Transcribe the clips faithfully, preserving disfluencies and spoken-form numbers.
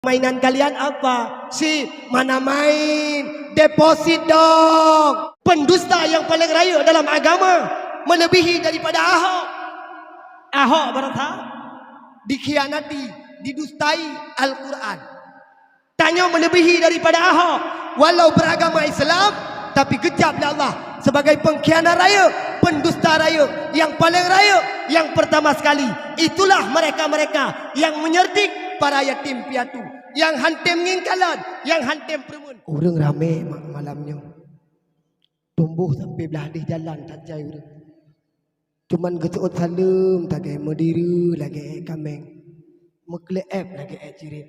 Mainan kalian apa? Chip. Mana main? Deposit dong. Pendusta yang paling rayeuk dalam agama melebihi daripada Ahok. Ahok barasa dikhianati, didustai Al-Quran. Tanyoe melebihi daripada Ahok. Walau beragama Islam, tapi geucap lé Allah sebagai pengkhianat rayeuk, pendusta rayeuk, yang paling rayeuk, yang pertama sekali. Itulah mereka-mereka yang menyerdik para yatim piatu, yang hantem ngieng kalon, yang hantem peureumeun. Ureuëng ramé ma-, malam nyoe. Tumboh sampai blah deh jalan that jai ureuëng. Cuman geuseuôt saleuem lagée meudiri lagée ék kaméng, meukleueb lagée ék cirit.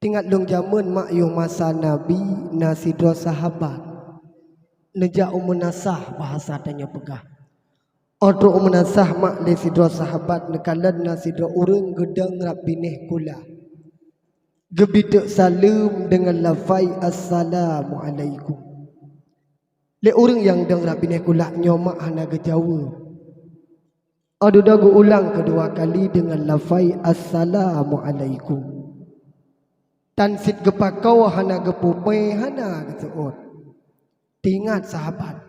Tingat lôn jamén mak yoh masa Nabi na sidroe sahabat neujak u meunasah bahasa tanyoe peugah. Óh trok u meunasah mak lé sidroe sahabat neukalon na sidroe ureuëng geudong rab binéh kulah. Geubiteuk saleuem deungon lafai, "Assalamualaikum." Lé ureuëng nyang dong rab binéh kulah nyoe mak hana geujaweueb. Óh dudoe geuulang keudua kali deungon lafai, "Assalamualaikum." Tan cit geupakoe, hana geupeupée, hana geuseuôt. Tingat sahabat,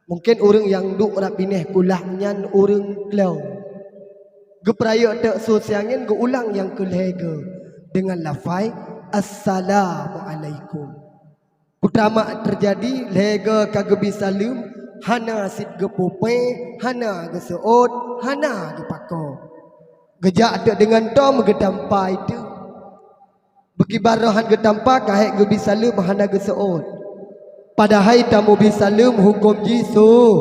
mungken ureuëng nyang duek rab binéh kulah nyan ureuëng klong. Geupeurayeuk teuk su siangén geuulang nyang keu lhée goe deungon lafai, "Assalamualaikum." Peutama teujadi lhée goe ka geubi saleuem, hana cit geupeupée, hana geuseuôt, hana geupakoe. Geujak teuk deungon tom geutampa itu. Beukiban roh han geutampa ka hék geubi saleuem hana geuseuôt. Padahai tamubi saleuem huköm jih su.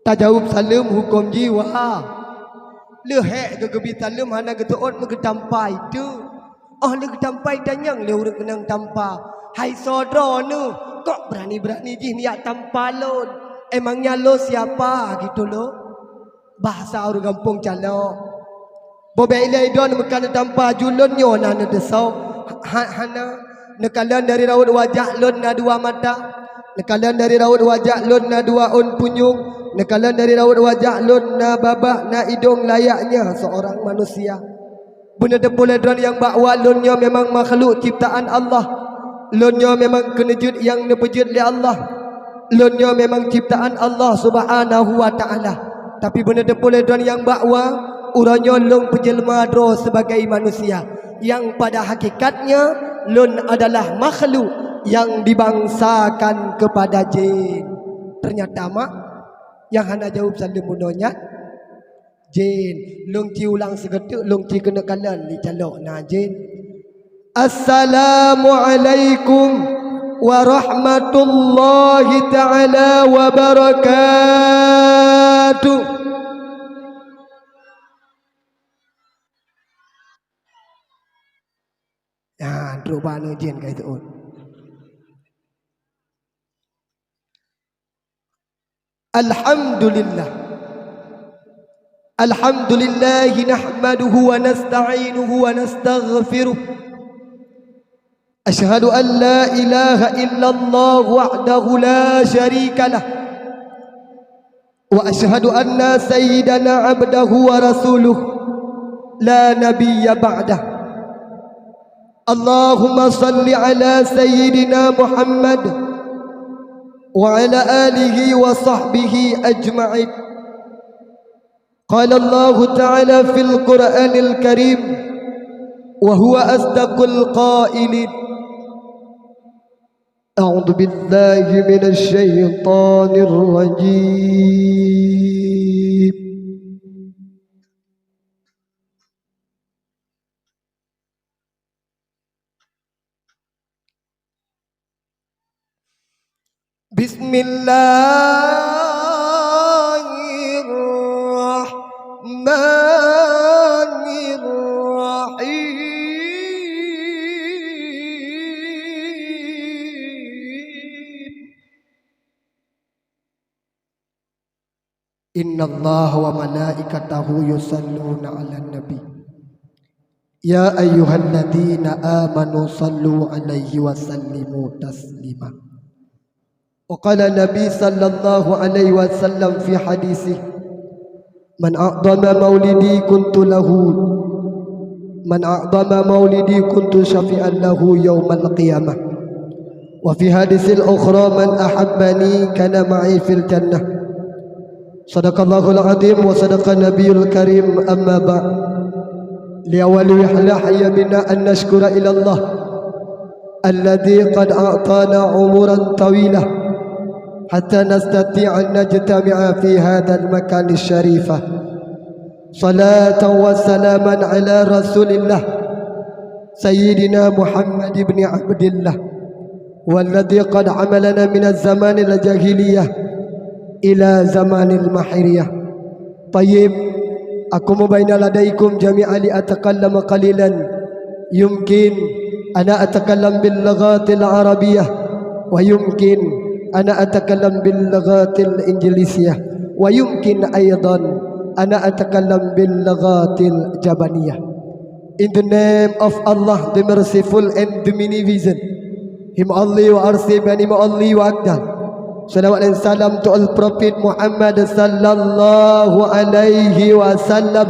Tajaweueb saleuem huköm jih wa. Lheueh hék geugeubi saleuem hana geuseuôt meugeutampa itu. Óh lheueh geutampa itanyong lé ureuëng keunong tampa, "Hai soe droeneueh, kok beurani-beurani jih neujak tampa lôn? Emangnya lôn siapa gitu lôn?" Bahasa ureuëng gampông calok. Boh bék ilée droeneueh meuka neutampa ju lôn nyoe na neudeusoe. Ha-, hana. Neukalon dari raut wajah lôn na dua mata. Neukalon dari raut wajah lôn na dua ôn punyueng. Neukalon dari raut wajah lôn na babah, na idong layaknya seorang manusia. Beuneuteupeu lé droeneueh nyang bahwa lôn nyoe memang makhluk ciptaan Allah. Lôn nyoe memang keuneujeuet nyang neupeujeuet lé Allah. Lôn nyoe memang ciptaan Allah Subhanahu wa Ta'ala. Tapi beuneuteupeu lé droeneueh nyang bahwa uroe nyoe lôn peujeulma droe sebagai manusia, nyang pada hakikatnya lôn adalah makhluk nyang dibangsakan kepada jin. Ternyata mak, nyang hana jaweueb saleuem bunoe nyan, jén, lôn ci ulang sigoe teuk, lôn ci keuneuk kalon di calok na jén. Assalamualaikum warahmatullahi taala wabarakatuh. Nah, trok bak aneuk jén ka jiseuôt. Alhamdulillah. Alhamdulillahi nahmaduhu wa nasta'inuhu wa nastaghfiruh. Asyhadu an la ilaha illallah wahdahu la syarikalah. Wa asyhadu anna sayyidana abdahu wa rasuluh la nabiyya ba'dah. Allahumma salli ala sayyidina Muhammad wa ala alihi wa sahbihi ajma'in. Qala Allahu ta'ala fil Qur'anil Karim, wa huwa asdaqul qailin. A'udzu billahi minasy syaithanir rajim. Bismillahirrahmanirrahim. Innallaha wa malaikatahu yusalluna 'alan nabi. Ya ayyuhalladzina amanu sallu 'alaihi wa sallimu taslima. Wa qala Nabi sallallahu alaihi wasallam fi hadisih, "Man a'dhama maulidi kuntu lahu من أعظم مولدي كنت شفيعا له يوم القيامة. وفي حديث الأخرى: من أحبني كان معي في الجنة. صدق الله العظيم وصدق النبي الكريم. أما بعد، لأول يحلى حيا بنا أن نشكر إلى الله الذي قد أعطانا عمرا طويلا حتى نستطيع أن نجتمع في هذا المكان الشريف. صلاة وسلاما على رسول الله سيدنا محمد بن عبد الله، والذي قد حملنا من الزمان الجاهلية إلى زمان المحرية. طيب، أقوم بين لديكم جميعا لأتكلم قليلا. يمكن أنا أتكلم باللغة العربية، ويمكن أنا أتكلم باللغة الإنجليزية، ويمكن أيضا أنا أتكلم باللغة اليابانية. In the name of Allah, the merciful and the beneficent, Him only who are safe and Him only who are done. Salawat and salam to all Prophet Muhammad sallallahu alaihi wasallam,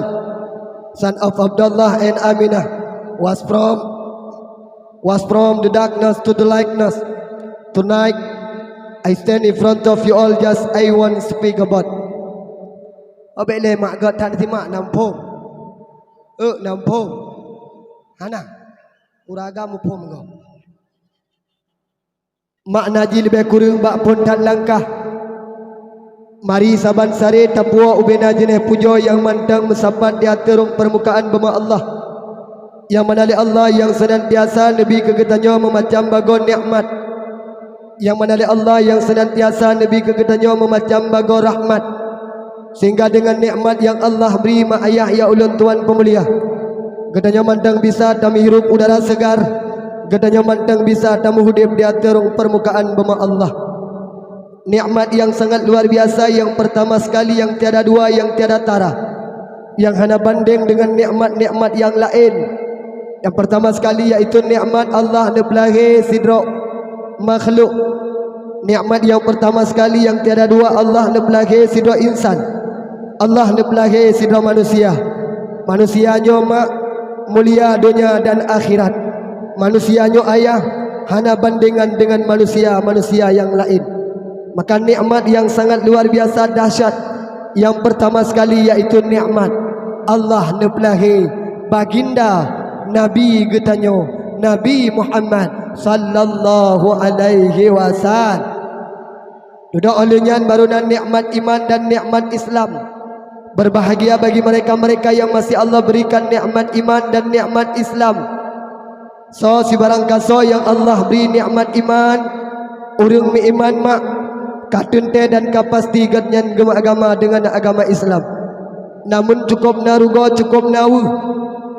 son of Abdullah and Aminah, was from was from the darkness to the lightness. Tonight, I stand in front of you all, just I want to speak about. Abek le mak gak tan simak nam phom. Eh, nam phom. Hana. Uraga mu phom go. Makna jih leubeh kureueng bak phon that langkah. Mari saban sare tapuwoe ubena jeuneh pujoe nyang mantong meusapat di ateueh rhueng peurmukaan bumoe Allah, nyang mana lé Allah nyang seunantiasa neubi keu geutanyoe meumacam bagoe nikmat, nyang mana lé Allah nyang seunantiasa neubi keu geutanyoe meumacam bagoe rahmat. Sehingga deungon nikmat nyang Allah bri, mak ayah ya ulôn tuan peumulia, geutanyoe mantong bisa tameuhirup udara seugar, geutanyoe mantong bisa tameuhudép di ateueh rhueng peurmukaan bumoe Allah. Nikmat nyang sangat luar biasa, nyang peurtama sekali, nyang tiada dua, nyang tiada tara, nyang hana bandeng deungon nikmat-nikmat nyang laén. Nyang peurtama sekali yaitu nikmat Allah neupeulahé sidroe makhluk. Nikmat nyang peurtama sekali nyang tiada dua, Allah neupeulahé sidroe insan. Allah neupeulahé sidroe manusia. Manusia nyoe mak mulia donya dan akhirat. Manusia nyoe ayah hana bandengan deungon manusia-manusia nyang laén. Maka nikmat nyang sangat luar biasa dahsyat nyang peurtama sekali yaitu nikmat Allah neupeulahé baginda Nabi geutanyoe, Nabi Muhammad sallallahu alaihi wasallam. Dudoe lheueh nyan baru na nikmat iman dan nikmat Islam. Berbahagia bagi mereka-mereka yang masih Allah berikan nikmat iman dan nikmat Islam. Soe sibarang kasoe nyang Allah bri nikmat iman, ureuëng meuiman mak, ka teuntée dan ka pasti gobnyan geumeugama deungon agama Islam. Namun cukôp na rugoe, cukôp na weueh,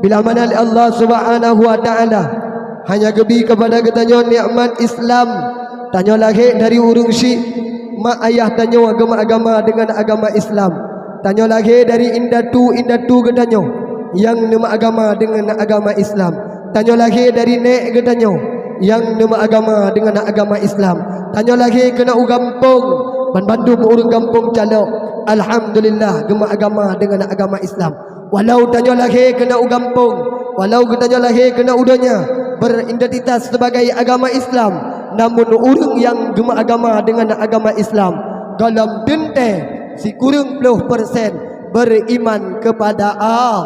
bila mana lé Allah Subhanahu wa Ta'ala hanya geubi keupada geutanyoe nikmat Islam. Tanyoe lahé dari ureuëng syik, mak ayah tanyoe geumeugama deungon agama Islam. Tanyoe lahé dari indatu-indatu geutanyoe nyang neumeuagama deungon agama Islam. Tanyoe lahé dari nék geutanyoe nyang neumeuagama deungon agama Islam. Tanyoe lahé keunoe u gampông, banmandum ureuëng gampông calok, alhamdulillah, geumeuagama deungon agama Islam. Walau tanyoe lahé keunoe u gampông, walau geutanyoe lahé keunoe u donya, beridentitas sebagai agama Islam, namun ureuëng nyang geumeuagama deungon agama Islam, gohlom teuntée sikureueng ploh persen beriman kepada Allah.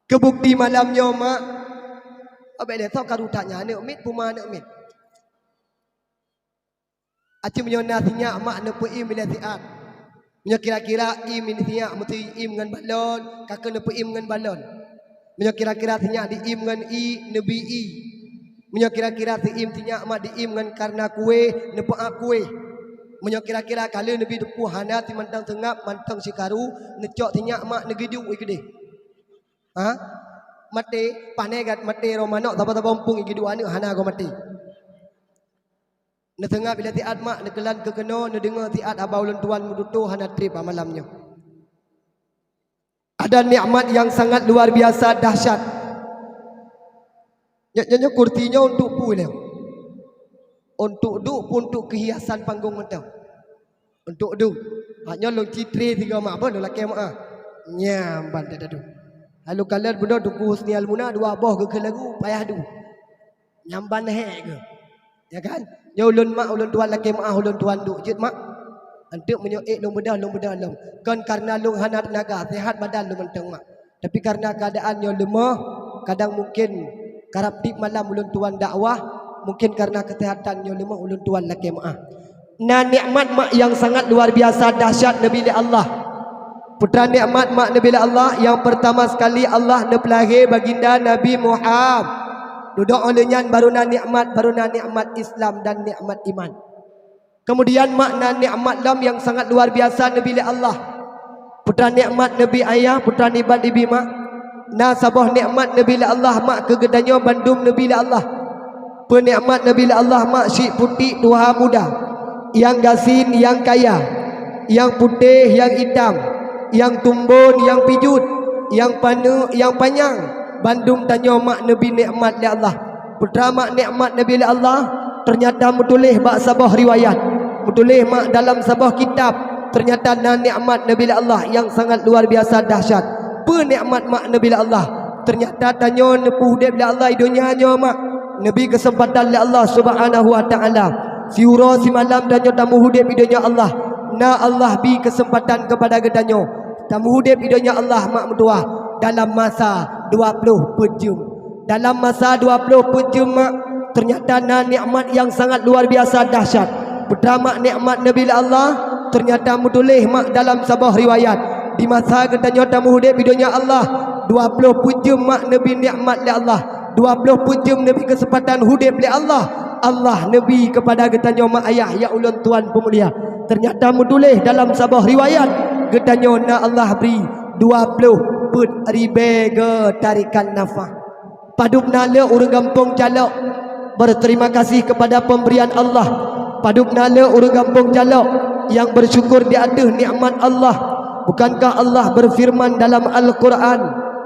Keubukti malam nyoe mak, abéh lé soe karu that nyan, aneuëk miet, puma aneuëk miet. Aci meunyoe na sinyak mak neupeuiem ilée siat. Meunyoe kira-kira iem sinyak meusti iem ngon balon, ka keuh neupeuiem ngon balon. Meunyoe kira-kira sinyak diiem ngon ié, neubi ié. Meunyoe kira-kira siiem sinyak mak diiem ngon kareuna kuéh, neupeuak kuéh. Meunyoe kira-kira ka lheueh neubi teupôh hana simantong seungab mantong sikaru, neucok sinyak mak neugeuduek i keudeh. Ha? Maté, pané gat maté roh manok saba-saba umpung i keudua aneuëk hana goe maté. Neuseungab ilée siat mak, neukeulan keu keunoe, neudeungoe siat haba ulôn tuan meututoe hana treb bak malam nyoe. Ada nikmat nyang sangat luar biasa dahsyat. Nyoe, nyoe, nyoe kursi nyoe untuk peue lé? Untuk duek peue untuk keuhiasan panggong mantong? Untuk duek. Hak nyoe lôn citré sigoe mak, bah lôn lakée meuáh. Nyan ban that duek. Lalu kalon bunoe Teungku Husni Almuna dua boh geukheun lagu payah du. Nyang ban hék geuh. Ya kan? Nyoe ulôn mak, ulôn tuan lakée meuáh, ulôn tuan duek jeuet mak. Anteuk meunyoe ék lôn beudôh, lôn beudôh lom. Kon kareuna lôn hana teunaga, seuhat badan lôn mantong mak. Tapi kareuna keuadaan nyoe leumoh, kadang mungken karab tiep malam ulôn tuan dakwah, mungken kareuna keuseuhatan nyoe leumoh ulôn tuan lakée meuáh. Na nikmat mak nyang sangat luar biasa dahsyat neubri lé Allah. Peue teuma nikmat mak neubri lé Allah, nyang peurtama sekali Allah neupeulahé baginda Nabi Muhammad. Dudoe óh lheueh nyan baru na nikmat, baru na nikmat Islam dan nikmat iman. Keumudian mak na nikmat lom nyang sangat luar biasa neubri lé Allah. Peue teuma nikmat neubri ayah, peue teuma nikmat neubri mak. Na saboh nikmat neubri lé Allah mak keu geutanyoe bandum neubri lé Allah. Peue nikmat neubri lé Allah mak, syiek putéh tuha muda, nyang gasien nyang kaya, nyang putéh nyang itam, nyang tumbon nyang pijuet, nyang paneuk nyang panyang, bandum tanyoe mak neubri nikmat lé Allah. Peue teuma mak nikmat neubri lé Allah, teunyata meutuléh bak saboh riwayat, meutuléh mak dalam saboh kitab, teunyata na nikmat neubri lé Allah nyang sangat luar biasa dahsyat. Peue nikmat mak neubri lé Allah? Teunyata tanyoe neupeuudeb lé Allah i donya nyoe mak, neubri keuseumpatan lé Allah Subhanahu wa Taala. Siuroe simalam tanyoe tameuudeb i donya Allah, na Allah bri keuseumpatan keupada geutanyoe tameuudeb i donya Allah mak meutuwah dalam masa dua ploh peuet jeuem. Dalam masa dua ploh peuet jeuem mak, teunyata na nikmat nyang sangat luar biasa dahsyat. Peue teuma mak nikmat neubri lé Allah, teunyata meutuléh mak dalam saboh riwayat, di masa geutanyoe tameuudeb i donya Allah, dua ploh peuet jeuem mak neubri nikmat lé Allah, dua ploh peuet jeuem neubri keuseumpatan udeb lé Allah. Allah neubri keupada geutanyoe mak ayah nyang ulôn tuan peumulia. Teunyata meutuléh dalam saboh riwayat, geutanyoe na Allah bri dua ploh peuet ribée geutarikan nafah. Padub na le ureuëng gampông Calok berterima kasih kepada pemberian Allah? Padub na le ureuëng gampông Calok nyang bersyukur di ateueh nikmat Allah? Bukankah Allah berfirman dalam Al-Quran,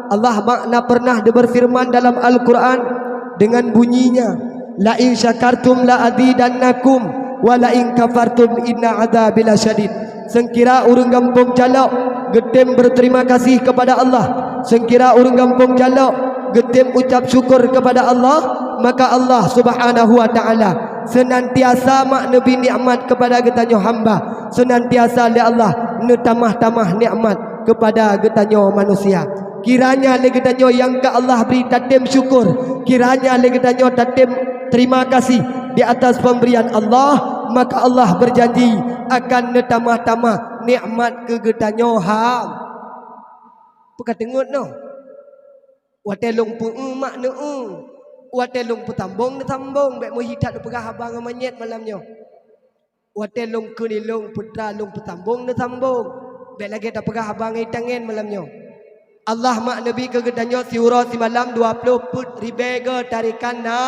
Allah mak na pernah berfirman dalam Al-Quran dengan bunyinya, "La in syakartum la azidannakum, wa la in kafartum inna adzabi lasyadid." Seungkira ureuëng gampông Calok geutem berterima kasih kepada Allah, seungkira ureuëng gampông Calok geutem ucap syukur kepada Allah, maka Allah Subhanahu wa Taala seunantiasa mak neubri nikmat kepada geutanyoe hamba, seunantiasa lé Allah neutamah-tamah nikmat kepada geutanyoe manusia. Kiranya lé geutanyoe nyang ka Allah bri tatem syukur, kiranya lé geutanyoe tatem terima kasih di atas pemberian Allah, maka Allah berjanji akan neutamah-tamah nikmat keu geutanyoe ham. Peue ka teungeut noh? Watée lôn peu-eu mak neu-eu, watée lôn peusambong neusambong, bék meuhi that neupeugah haba ngon manyét malam nyoe. Watée lôn kheun ilôn peue-eu lôn peusambong neusambong, bék lagée tapeugah haba ngon itangen malam nyoe. Allah mak neubri keu geutanyoe siuroe simalam dua ploh peuet ribée geutarikan na.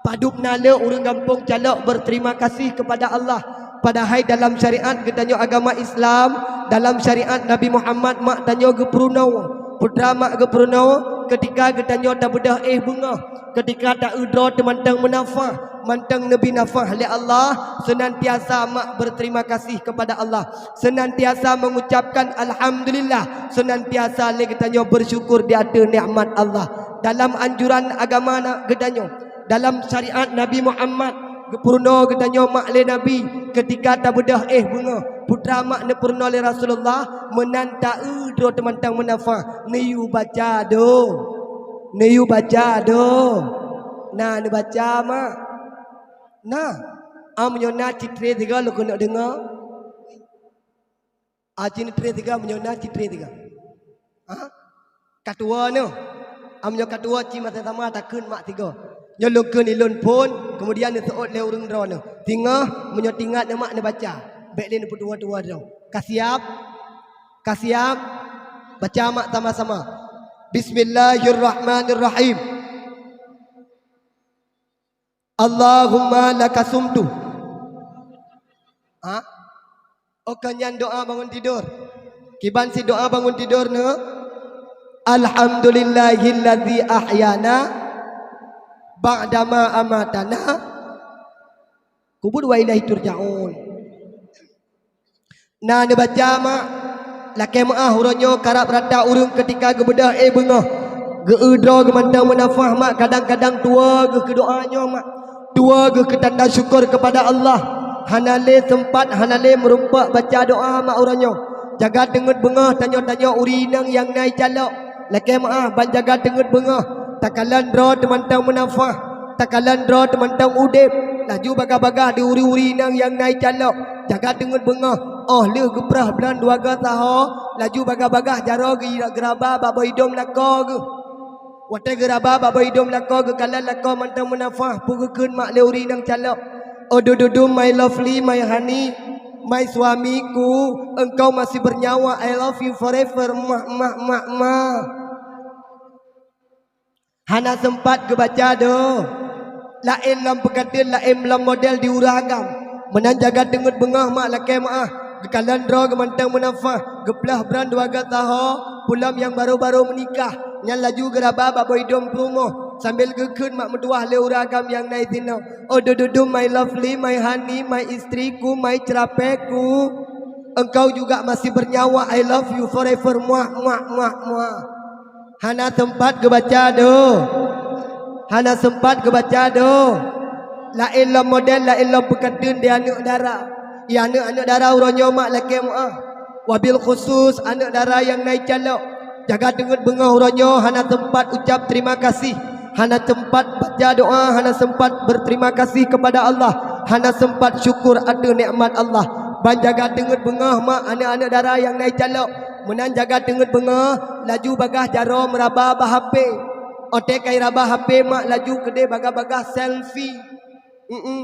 Padub na le ureuëng gampông Calok berterima kasih kepada Allah, padahai dalam syariat geutanyoe agama Islam, dalam syariat Nabi Muhammad mak tanyoe geupeurunoe. Peue teuma mak geupeurunoe? Keutika geutanyoe tabeudôh éh beungoh, keutika ta-eu droe teumantong meunafah, mantong neubri nafah lé Allah, seunantiasa mak berterima kasih kepada Allah, seunantiasa mengucapkan alhamdulillah, seunantiasa lé geutanyoe bersyukur di ateueh nikmat Allah. Dalam anjuran agama na geutanyoe, dalam syariat Nabi Muhammad, geupeurunoe geutanyoe mak lé Nabi, keutika tabeudôh éh beungoh, peue teuma mak neupeurunoe lé Rasulullah, meunan ta-eu droe teumantong meunafah, neuyue baca do. Neuyue baca do. Na neubaca mak? Na. Am nyoe na cit tré sigoe lôn keuneuk deungoe? Ah, cit tré sigoe, meunyoe na cit tré sigoe. Ha? Ka tuwoe nyoe. Am nyoe ka tuwoe cit masa sama takheun mak sigoe. Nyoe lôn kheun ilôn phon, keumudian neuseuôt lé ureuëng droeneuh. Singoh, meunyoe tingat nyoe mak neubaca. Bék lé neupeutuwoe-tuwoe droe. Ka siab? Ka siab? Baca mak sama-sama. Bismillahirrahmanirrahim. Allahumma laka sumtu. Ha? Oh, ka nyan doa bangun tidur. Kiban cit doa bangun tidur nyoe? Alhamdulillahilladzi ahyana ba'dama amatana. Kubur wa ilaihi turja'un. Na neubaca mak, Lakée meuáh uroe nyoe karab rata ureuëng keutika geubeudôh éh beungoh. Geu-eu droe geuh mantong meunafah mak, kadang-kadang tuwoe geuh keu doá nyoe mak. Tuwoe geuh keu tanda syukur keupada Allah. Hana lé seumpat, hana lé meurumpok baca doá mak uroe nyoe. Jaga teungeut beungoh tanyoe-tanyoe ureuëng inong nyang na i calok. Lakée meuáh ban jaga teungeut beungoh. Takalon droe teumantong meunafah. Takalon droe teumantong udeb. Laju bagah-bagah di ureuëng-ureuëng inong nyang na i calok. Jaga teungeut beungoh. Óh lheueh geupreh blan dua goe saho, laju bagah-bagah jaroe geu-, geuraba bak boh idom lakoe geuh. Watée geuraba bak boh idom lakoe geukalon lakoe mantong meunafah, peue geukheun mak lé ureuëng inong calok. Oh dududum, my lovely, my honey, my suamiku, engkau masih bernyawa, I love you forever, mah, mah, mah, mah. Hana seumpat geubaca doh. Laén lom peukateun, laén lom model di ureuëng agam. Meunan jaga teungeut beungoh mak lakée meuáh. Geukalon droe geuh mantong meunafah. Geuplôh bran dua goe saho, peue lom nyang barô-barô meunikah. Nyan laju geuraba bak boh idom peurumoh. Sambil geukheun mak meutuwah lé ureuëng agam nyang na i sinoe. Oh dududum, my lovely, my honey, my istriku, my cerapeku. Engkau juga masih bernyawa, I love you forever, muah, muah, muah, muah. Hana seumpat geubaca doh. Hana seumpat geubaca doh. Laén lom model, laén lom peukateun di aneuëk dara. Di aneuëk-aneuëk dara uroe nyoe mak lakée meuáh. Wabil khusus aneuëk dara nyang na i calok. Jaga teungeut beungoh uroe nyoe hana seumpat ucap terima kasih. Hana seumpat baca doá, hana seumpat berterima kasih kepada Allah. Hana seumpat syukur ateueh nikmat Allah. Ban jaga teungeut beungoh mak aneuëk-aneuëk dara nyang na i calok. Meunan jaga teungeut beungoh, laju bagah jaroe meuraba bak H P. Óh tée ka iraba H P mak laju keudeh bagah-bagah selfie. Mm-mm.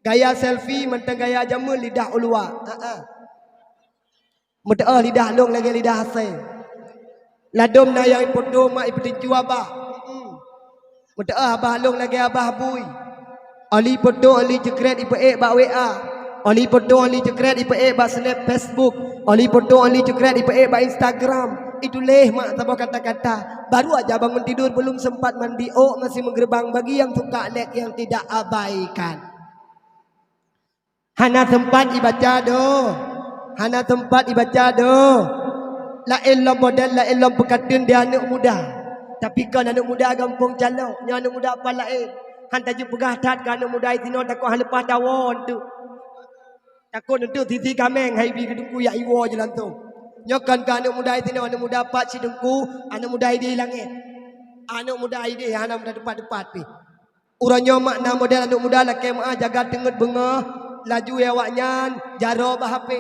Gaya selfie mantong gaya jameun lidah u luwa. Ha-ha. Meuteuoh lidah lôn lagée lidah asée. Ladôm na nyang ipoto mak ipeutincu abah. Mm-mm. Meuteuoh abah lôn lagée abah bui. Oli poto, oli ceukret ipeuék bak W A. Oli poto, oli ceukret ipeuék bak snap Facebook. Oli poto, oli ceukret ipeuék bak Instagram. Ituléh mak saboh kata-kata. Baru aja bangun tidur, belum sempat mandi, ôk masih menggerbang bagi yang suka like, yang tidak abaikan. Hana seumpat ibaca doh. Hana seumpat ibaca doh. Laén lom model, laén lom peukateun di aneuëk muda. Tapi kon aneuëk muda gampông calok, nyoe aneuëk muda pat laén. Han tajeuet peugah that keu aneuëk muda i sinoe, takot han leupah tawoe eunteuk. Takot eunteuk sisi kaméng hai bi keu teungku yak iwoe jih langsông. Nyoe kon keu aneuëk muda i sinoe, aneuëk muda pat si teungku, aneuëk muda idéh langét. Aneuëk muda idéh hana muda teupat-teupat pih. Uroe nyoe mak na model aneuëk muda lakée meuáh jaga teungeut beungoh, laju awaknyan jaroe bak H P.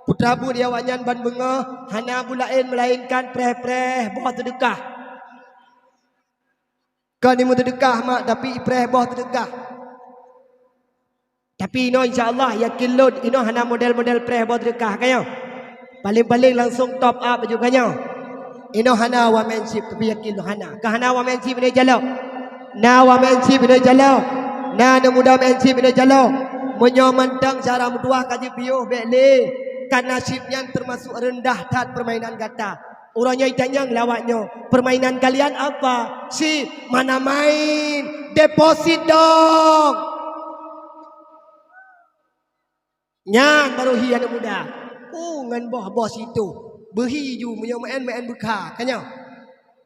Putra buet awaknyan ban beungoh hana buet laén meulaénkan preh-preh boh seudeukah. Kon imeuseudeukah mak, tapi ipreh boh seudeukah. Tapi inoe insya Allah yakin lôn, inoe hana model-model preh boh seudeukah, ka nyoe. Paléng-paléng langsông top up aju, ka nyoe. Inoe hana one man ship, tapi yakin lôn hana. Ka hana one man ship inoe calok. Na one man ship inoe calok. Na aneuëk muda man ship inoe calok. Meunyoe mantong cara meutuwah ka jipiôh bék lé. Karena ship nyan teumasuk reundah that peurmainan gata. Uroe nyoe itanyong lé awaknyoe, "Permainan kalian apa?" "Ship." "Mana main? Deposit dong." Nyan baru hi aneuëk muda. Oh, ngon boh-boh situ. Beuhi ju meunyoe meu'en-meu'en beukha, ka nyoe.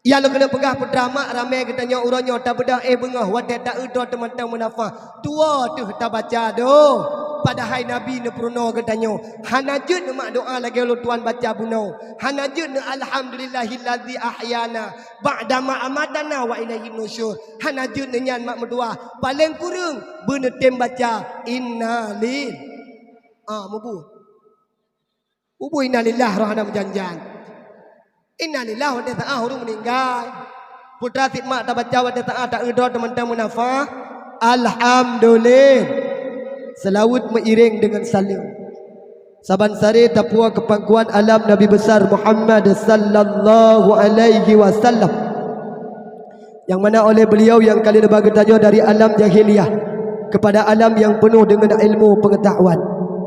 Nyang lôn keuneuk peugah putra mak, ramé geutanyoe uroe nyoe tabeudôh éh beungoh watée ta-eu droe teumantong meunafah. Tuwoe teuh tabaca doh. Padahai Nabi neupeurunoe geutanyoe. Hana jeuet neumak doá lagée ulôn tuan baca bunoe. Hana jeuet neu alhamdulillahillazi ahyana ba'dama amatana wa ilaihin nusyur. Hana jeuet neu nyan mak meutuwah. Paléng kureueng beuneutem baca innalil. Ah, mubu. Ubu innalillah roh hana meujan-jan. Innalillah watée saát ureuëng meuninggai. Putra sit mak tabaca watée saát ta-eu droe teumantong meunafah. Alhamdulillah. Seulaweuet meuiréng deungon saleuem. Saban saré tapuwoe keu pangkuan alam Nabi Besar Muhammad sallallahu alaihi wasallam. Yang mana oleh beliau yang ka lheueh neuba geutanyoe dari alam jahiliyah kepada alam yang penuh dengan ilmu pengetahuan.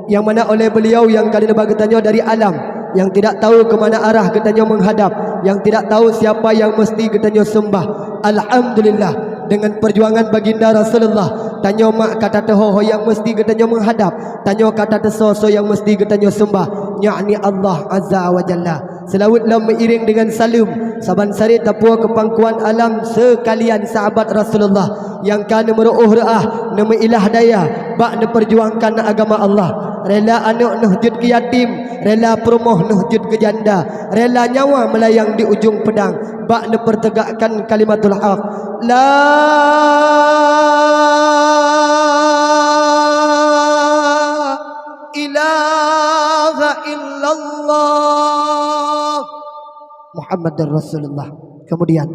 Yang mana oleh beliau yang ka lheueh neuba geutanyoe dari alam yang tidak tahu ke mana arah geutanyoe menghadap, yang tidak tahu siapa yang mesti geutanyoe sembah. Alhamdulillah, Deungon peujuangan baginda Rasulullah, tanyoe mak ka tateuho ho nyang meuseuti geutanyoe meuhadab, tanyoe ka tateusoe soe nyang meuseuti geutanyoe seumbah, yakni Allah Azza wa Jalla. Seulaweuet lom meuiréng deungon saleuem, saban sarit tapuwoe keu pangkuan alam seukalian sahabat Rasulullah nyang ka neumeuruôh reuah, neumeuilah daya bak neupeujuangkan agama Allah. Rela aneuk neuh jeuet keu yatim, rela peurumoh neuh jeuet keu janda, rela nyawa meulayang di ujong peudang bak neupeuteugakan kalimatul haq. La ilaha illallah Muhammadur Rasulullah. Kemudian,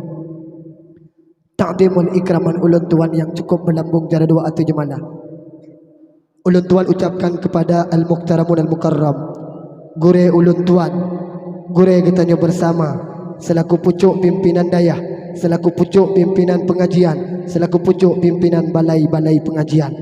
takzim wal ikraman ulôn tuan nyang cukup meulambông jaroe dua ateueh jeumala. Ulôn tuan ucapkan kepada al-muhtaramun al-mukarram, gurée ulôn tuan, gurée geutanyoe bersama, selaku pucôk pimpinan dayah, selaku pucôk pimpinan pengajian, selaku pucôk pimpinan balai-balai pengajian,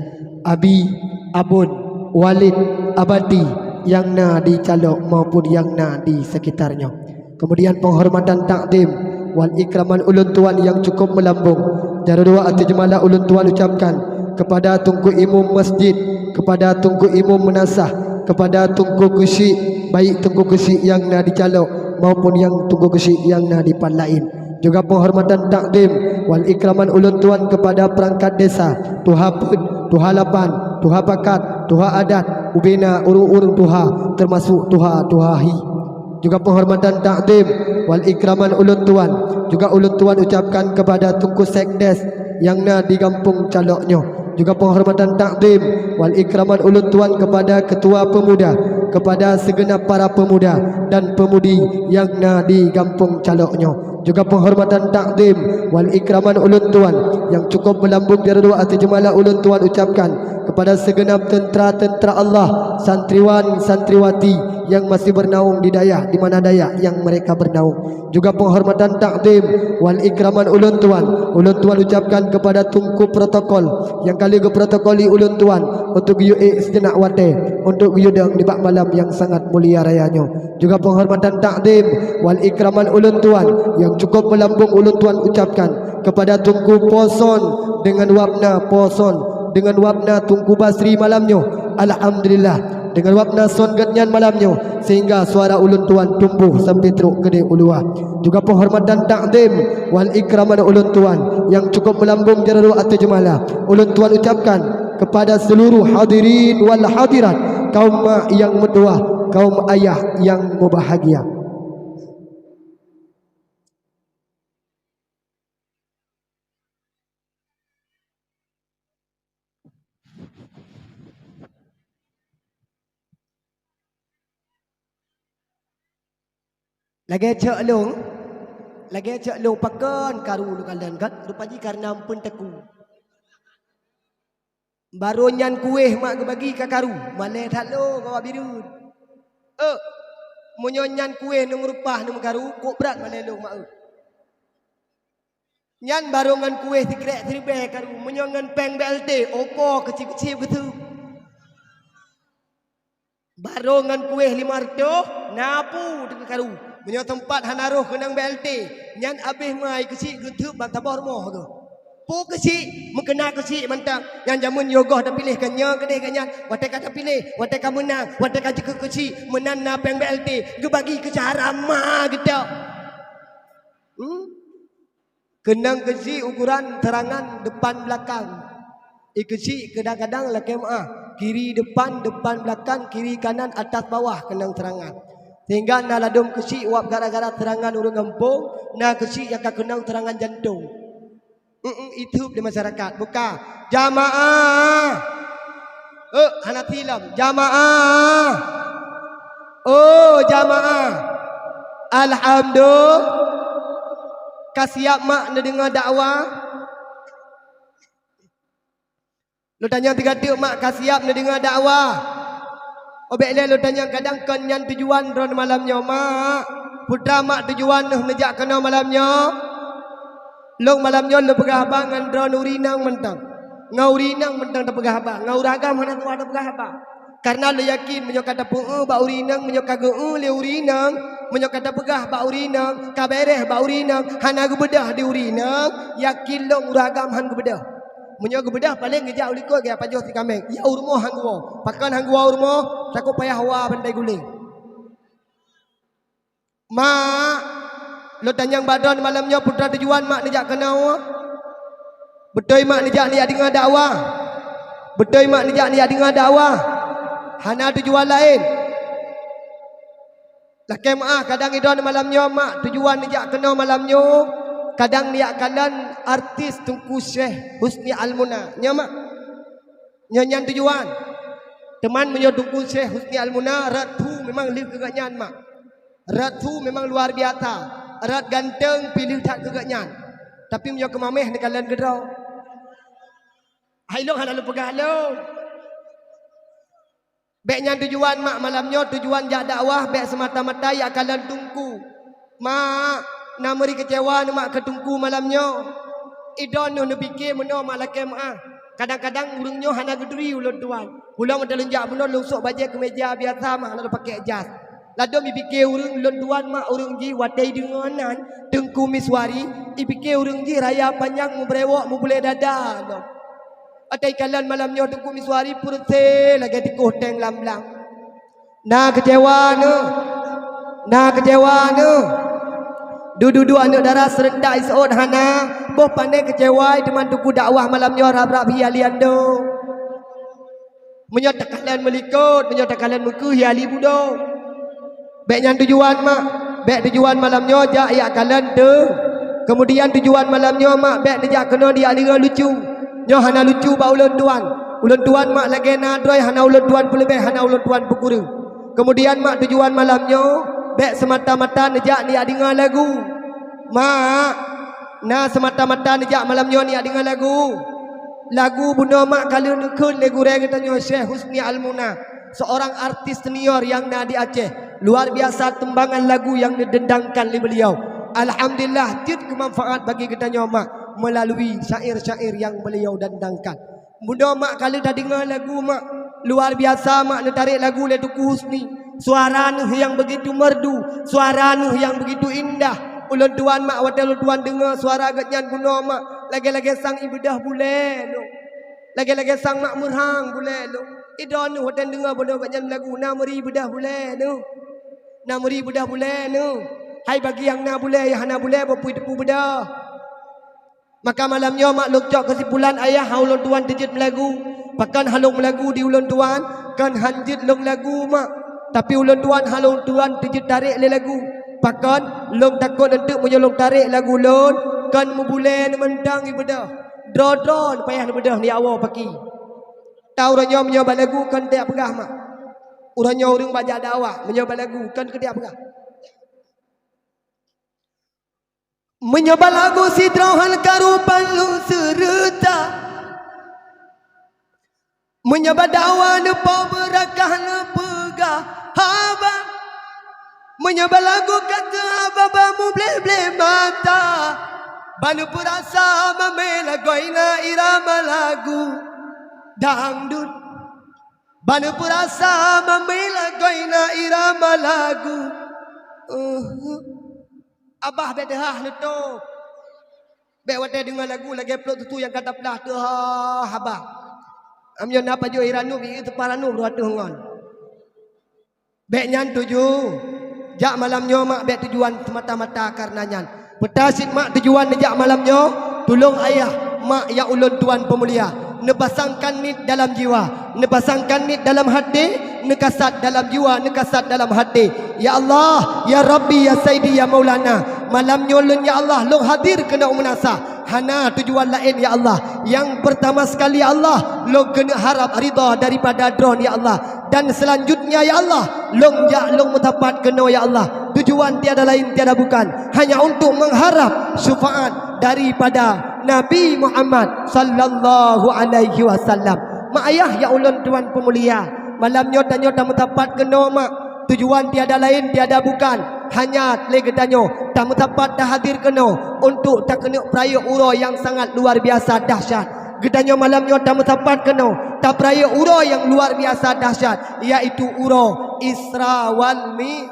abi, abon, walid, abati nyang na di Calok maupun nyang na di sekitar nyoe. Kemudian penghormatan takzim wal ikraman ulôn tuan nyang cukup meulambông. Jaroe dua ateueh jeumala ulôn tuan ucapkan kepada Teungku Imum Masjid, kepada Teungku Imum Meunasah, kepada Teungku Keuchik, baik Teungku Keuchik nyang na di Calok maupun nyang Teungku Keuchik nyang na di pat laén. Juga penghormatan takzim wal ikraman ulôn tuan kepada perangkat desa, tuha peuet, tuha lapan, tuha pakat, tuha adat, ubena ureuëng-ureuëng tuha, termasuk tuha-tuha hi. Juga penghormatan takzim wal ikraman ulôn tuan, juga ulôn tuan ucapkan kepada Teungku Sekdes nyang na di gampông Calok nyoe. Juga penghormatan takzim wal ikraman ulôn tuan kepada ketua pemuda, kepada segenap para pemuda dan pemudi nyang na di gampông Calok nyoe. Juga penghormatan takzim wal ikraman ulôn tuan nyang cukup meulambông jaroe dua ateueh jeumala ulôn tuan ucapkan kepada segenap teuntera-teuntera Allah, santriwan-santriwati nyang masih bernaung di dayah, di mana dayah nyang mereka bernaung. Juga penghormatan takzim wal ikraman ulôn tuan, ulôn tuan ucapkan kepada Teungku Protokol nyang ka lheueh geuprotokoli ulôn tuan untuk geuyue ék seujenak watée untuk geuyue dong nibak malam nyang sangat mulia raya nyoe. Juga penghormatan takzim wal ikraman ulôn tuan nyang cukup meulambông ulôn tuan ucapkan kepada Teungku Po Son deungon wapna Po Son, deungon wapna Teungku Basri malam nyoe. Alhamdulillah, deungon wapna son geuhnyan malam nyoe, sehingga suara ulôn tuan tumboh sampoe trok keudeh u luwa. Juga penghormatan takzim wal ikraman ulôn tuan nyang cukup meulambông jaroe dua ateueh jeumala ulôn tuan ucapkan kepada seluruh hadirin wal hadirat, kaum mak nyang meutuwah, kaum ayah nyang mubahgia. Lagée cok lôn, lagée cok lôn pakon karu lôn kalon kan, rupa jih kareuna amphon teungku. Barô nyan kueh mak geubagi ka karu, malée that lôn bak bireuen. Euk, meunyoe nyan kueh neumeureupah neumeukaru, kok brat malée lôn mak euk. Nyan barô ngon kueh sikrek siribée karu, meunyoe ngon péng B L T, opo keucib-keucib geuteuk. Barô ngon kueh limong reutôh, na peue teuk karu. Meunyoe teumpat hana roh keunong B L T, nyan abéh mai keuchik geuteuk ban saboh rumoh geuh. Peue keuchik, meukeuna keuchik mantong. Nyan jameun yoh goh tapiléh ka nyoe keudeh ka nyan, watée ka tapiléh, watée ka meunang, watée ka jikeu keuchik, meunan na péng B L T, geubagi keu cara ma geutok. Hmm? Keunong keuchik ukuran seurangan depan belakang. Ie keuchik kadang-kadang lakée meuáh, kiri depan, depan belakang, kiri kanan, atas bawah keunong seurangan. Sehingga na ladôm keuchik wab gara-gara seurangan ureuëng gampông, na keuchik nyang ka keunong seurangan jantông. Eum, iteup di masyarakat. Buka. Jamaah. Eh, hana tilom. Jamaah. Oh, jamaah. Alhamdulillah. Ka siap mak neudeungoe dakwah? Lôn tanyong sigateuk mak ka siap neudeungoe dakwah? Obek lé lôn tanyong kadang kon nyan tujuan droe malam nyoe mak. Putra mak tujuan neuh neujak keunoe malam nyoe? Lôn malam nyoe lôn peugah haba ngon droe ureuëng inong mantong. Ngon ureuëng inong mantong tapeugah haba, ngon ureuëng agam hana tuha tapeugah haba. Kareuna lôn yakin meunyoe ka tapeueu bak ureuëng inong, meunyoe ka geueu lé ureuëng inong, Meunyoe ka tapeugah bak ureueng inong, ka beureh bak ureueng inong, hana geubeudôh di ureueng inong, yakin lôn ureueng agam han geubeudôh. Meunyoe geubeudôh, paleng geujak u likot geupajoh si kaméng, ya u rumoh han geuwoe. Pakon han geuwoe u rumoh? Takot payah wa bantai guléng. Mak, lôn tanyong bak droeneuh malam nyoe, peue teuma tujuan mak neujak keunoe? Beutôi mak neujak neujak deungoe dakwah? Beutôi mak neujak neujak deungoe dakwah? Hana tujuan laén. Lakée meuáh, kadang i droeneuh malam nyoe mak, tujuan neujak keunoe malam nyoe, kadang neujak kalon artis Teungku Syekh Husni Almuna. Nyoe mak? Nyoe nyan tujuan. Teuma meunyoe Teungku Syekh Husni Almuna, rot su memang lheueh keu gobnyan mak. Rot su memang luar biasa. Rot ganteng pih lheueh that keu gobnyan. Tapi meunyoe keu mameh neukalon keudroe. Hai lôn hana lôn peugah lôn. Bék nyan tujuan mak malam nyoe, tujuan jak dakwah bék semata-mata jak kalon teungku. Mak, na meuri keucewa neuh mak keu teungku malam nyoe. I droeneuh neupike meunoe mak lakée meuáh. Kadang-kadang ureuëng nyoe hana geuturi ulôn tuan. Ulôn meuteulon jak meunoe lôn sôk bajée keumeja biasa mak hana lôn pake jas. Ladôm ipike ureuëng ulôn tuan mak ureuëng jih watée ideungoe nan Teungku Miswari, ipike ureuëng jih raya panyang meubrewok mubulée dada lom. Watée ikalon malam nyoe Teungku Miswari peureusé lagée tikoh teng lam blang. Na keucewa neuh, na keucewa neuh. Dudu-dudu aneuëk dara seureuntak iseuôt hana, boh pane keucewa teuma Teungku dakwah malam nyoe rab-rab hi aliando. Meunyoe takalon meulikot, meunyoe takalon meukeue hi ali budok. Bék nyan tujuan mak, bék tujuan malam nyoe jak yak kalon teuh. Keumudian tujuan malam nyoe mak bék neujak keunoe dijak deungoe lucu. Nyoe hana lucu bak ulôn tuan. Ulôn tuan mak lagée na droe hana ulôn tuan peuleubeh hana ulôn tuan peukureueng. Keumudian mak tujuan malam nyoe bék seumata-mata neujak neujak deungoe lagu. Mak, na seumata-mata neujak malam nyoe neujak deungoe lagu. Lagu bunoe mak ka lheueh neukheun lé gurée geutanyoe Syekh Husni Almuna, seorang artis senior nyang na di Aceh. Luar biasa teumbangan lagu nyang neudendangkan lé beuliau. Alhamdulillah jeuet keu manfaat bagi geutanyoe mak meulalu syair-syair nyang beuliau dendangkan. Bunoe mak ka lheueh tadeungoe lagu mak, luar biasa mak neutarek lagu lé Teungku Husni. Suara neuh nyang beugitu merdu, suara neuh nyang beugitu indah. Ulôn tuan mak watée ulôn tuan deungoe suara geuhnyan bunoe mak, lagée-lagée sang ibeudôh bulée lôn. Lagée-lagée sang mak meurhang bulée lôn. I droeneuh watée deungoe bunoe geuhnyan lagu na meuri beudôh bulée neuh. Na meuri beudôh bulée neuh. Hai bagi nyang na bulée nyang hana bulée boh pui teupeu beudôh. Maka malam nyoe mak lôn cok keusimpulan ayah ha ulôn tuan teujeuet meulagu. Pakon ha lôn meulagu di ulôn tuan, kon han jeuet lôn lagu mak. Tapi ulôn tuan ha lôn tuan teujeuet tarek lé lagu. Pakon lôn takot eunteuk meunyoe lôn tarek lagu lôn, kon meubulée neumantong ibeudôh. Droe-droe neupayah neubeudôh ni awoe paki. Tau uroe nyoe meunyoe bak lagu kon tiek peugah mak. Uroe nyoe ureuëng bak jak dakwah meunyoe bak lagu kon keu tiek peugah. Meunyoe bak lagu sidroe hán karu palu seureuta, meunyoe bak dakwah neupo beurakah neupeugah haba, meunyoe bak lagu ka teuhaba ba mubleh-bleh mata, ba neupeurasa mamé lagoina irama lagu dangdut. Ba neupeurasa mamé lagoina irama lagu. Uh. Abah bék deuhah neutôb. Bék watée deungoe lagu lagée plôk tutu nyang ka taplah teuhah abah. Amnyoe na pajoh iranub ié teupah ranub dua teuh ngon. Bék nyan tuju. Jak malam nyoe mak bék tujuan semata-mata kareuna nyan. Peue teuma cit mak tujuan neujak malam nyoe, tulông ayah, mak nyang ulôn tuan peumulia, neupasangkan niet dalam jiwa, neupasangkan niet dalam haté, neukasat dalam jiwa, neukasat dalam haté. Ya Allah, ya Rabbi, ya Saidi, ya Maulana, malam nyoe lôn ya Allah lôn hadir keunoe u meunasah, hana tujuan laén ya Allah. Nyang peurtama sekali ya Allah, lôn keuneuk harab ridha daripada Droen ya Allah. Dan seulanjutnya ya Allah, lôn jak lôn meusapat keunoe ya Allah. Tujuan tiada lain tiada bukan, hanya untuk mengharap syafaat daripada Nabi Muhammad sallallahu alaihi wasallam. Mak ayah nyang ulôn tuan peumulia, malam nyoe tanyoe tameusapat keunoe mak. Tujuan tiada lain tiada bukan, hanya lé geutanyoe tameusapat tahadir keunoe untuk takeuneuk peurayeuk uroe nyang sangat luar biasa dahsyat. Geutanyoe malam nyoe tameusapat keunoe tapeurayeuk uroe nyang luar biasa dahsyat, yaitu uroe Isra wal Mi-,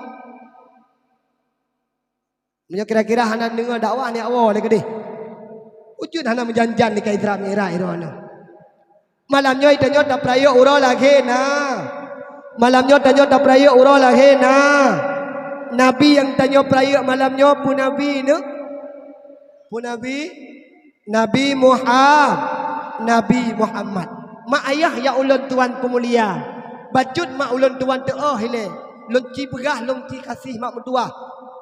Meunyoe kira-kira hana deungoe dakwah, nyak woe lé keudeh. Ujeuen hana meujan-jan di ka Isra Mi'raj droeneuh. Malam nyoe tanyoe tapeurayeuk uroe lahé na. Malam nyoe tanyoe tapeurayeuk uroe lahé na. Nabi nyang tanyoe peurayeuk malam nyoe peue nabi nyoe? Peue nabi? Nabi Muha-, Nabi Muhammad. Mak ayah nyang ulôn tuan peumulia. Bacut mak ulôn tuan teuôh ilée. Lôn ci peugah, lôn ci gaséh mak meutuwah.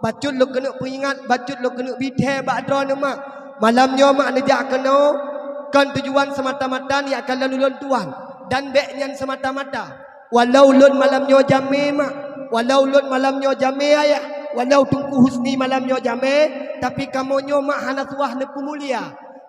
Bacut lôn keuneuk peuingat, bacut lôn keuneuk bithée bak droeneuh mak. Malam nyoe mak neujak keunoe, kon tujuan seumata-mata neujak kalon ulôn tuan. Dan bék nyan seumata-mata. Walau lôn malam nyoe jamé mak, walau lôn malam nyoe jamé ayah, walau Teungku Husni malam nyoe jamé, tapi kamoe nyoe mak hana suah neupeumulia.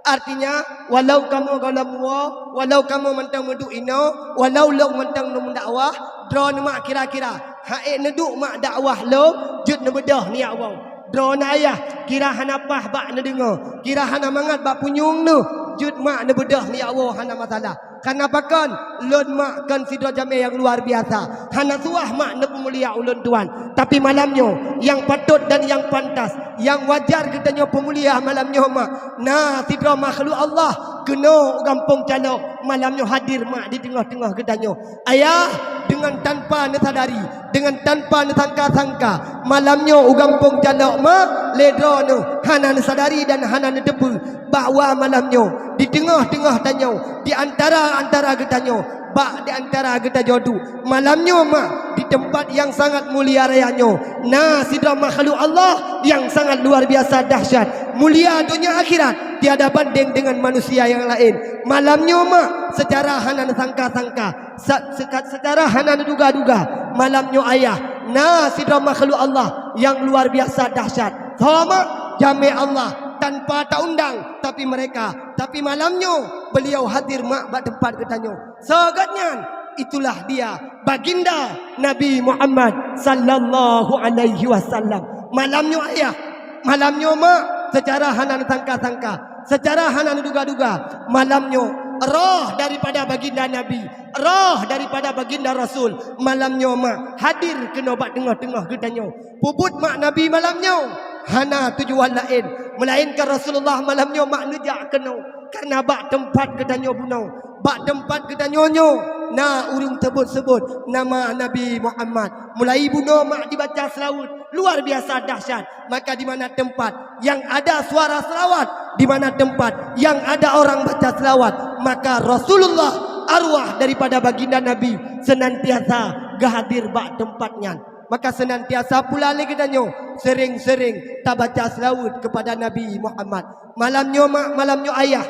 Artinya, walau kamoe gohlom woe, walau kamoe mantong meuduek inoe, walau lôn mantong lôn meudakwah, droeneuh mak kira-kira, han ék neuduek mak dakwah lôn, jeuet neubeudôh nyak woe. Droeneuh ayah, kira hana paih bak neudeungoe, kira hana mangat bak punyueng neuh, jeuet mak neubeudôh nyak woe hana masalah. Kareuna pakon? Lôn mak kon sidroe jamé nyang luar biasa. Hana suah mak neupeumulia ulôn tuan. Tapi malam nyoe, nyang patôt dan nyang pantas, nyang wajar geutanyoe peumulia malam nyoe mak, na sidroe makhluk Allah keunoe u gampông Calok malam nyoe hadir mak di teungoh-teungoh geutanyoe. Ayah, deungon tanpa neusadari, deungon tanpa neusangka-sangka, malam nyoe u gampông Calok mak lé droeneuh hana neusadari dan hana neuteupeue bahwa malam nyoe di teungoh-teungoh tanyoe, di antara-antara geutanyoe, bak di antara geutanyoe duek, malam nyoe mak di teumpat nyang sangat mulia raya nyoe, na sidroe makhluk Allah nyang sangat luar biasa dahsyat, mulia donya akhirat, tiada banding deungon manusia nyang laén. Malam nyoe mak, seucara hana neusangka-sangka, Sa-, seuka-, seucara hana neuduga-duga, malam nyoe ayah, na sidroe makhluk Allah nyang luar biasa dahsyat. Soe mak? Jamé Allah, tanpa taundang, tapi mereka, tapi malam nyoe beliau hadir mak bak teumpat geutanyoe. Soe gobnyan? Itulah dia, Baginda Nabi Muhammad sallallahu alaihi wasallam. Malam nyoe ayah, malam nyoe mak, seucara hana neusangka-sangka, seucara hana neuduga-duga, malam nyoe roh daripada Baginda Nabi, roh daripada Baginda Rasul, malam nyoe mak hadir keunoe bak teungoh-teungoh geutanyoe. Peubuet mak Nabi malam nyoe hana tujuan laén, meulaénkan Rasulullah malam nyoe mak neujak keunoe, kareuna bak teumpat geutanyoe bunoe, bak teumpat geutanyoe nyoe na ureuëng seubut-seubut nama Nabi Muhammad. Mulai bunoe mak dibaca seulaweuet luar biasa dahsyat. Maka di mana tempat yang ada suara selawat, di mana tempat yang ada orang baca selawat, maka Rasulullah, arwah daripada baginda Nabi, senantiasa geuhadir bak tempat nyan. Maka senantiasa pula lé geutanyoe sering-sering tabaca selawat kepada Nabi Muhammad. Malam nyoe mak, malam nyoe ayah.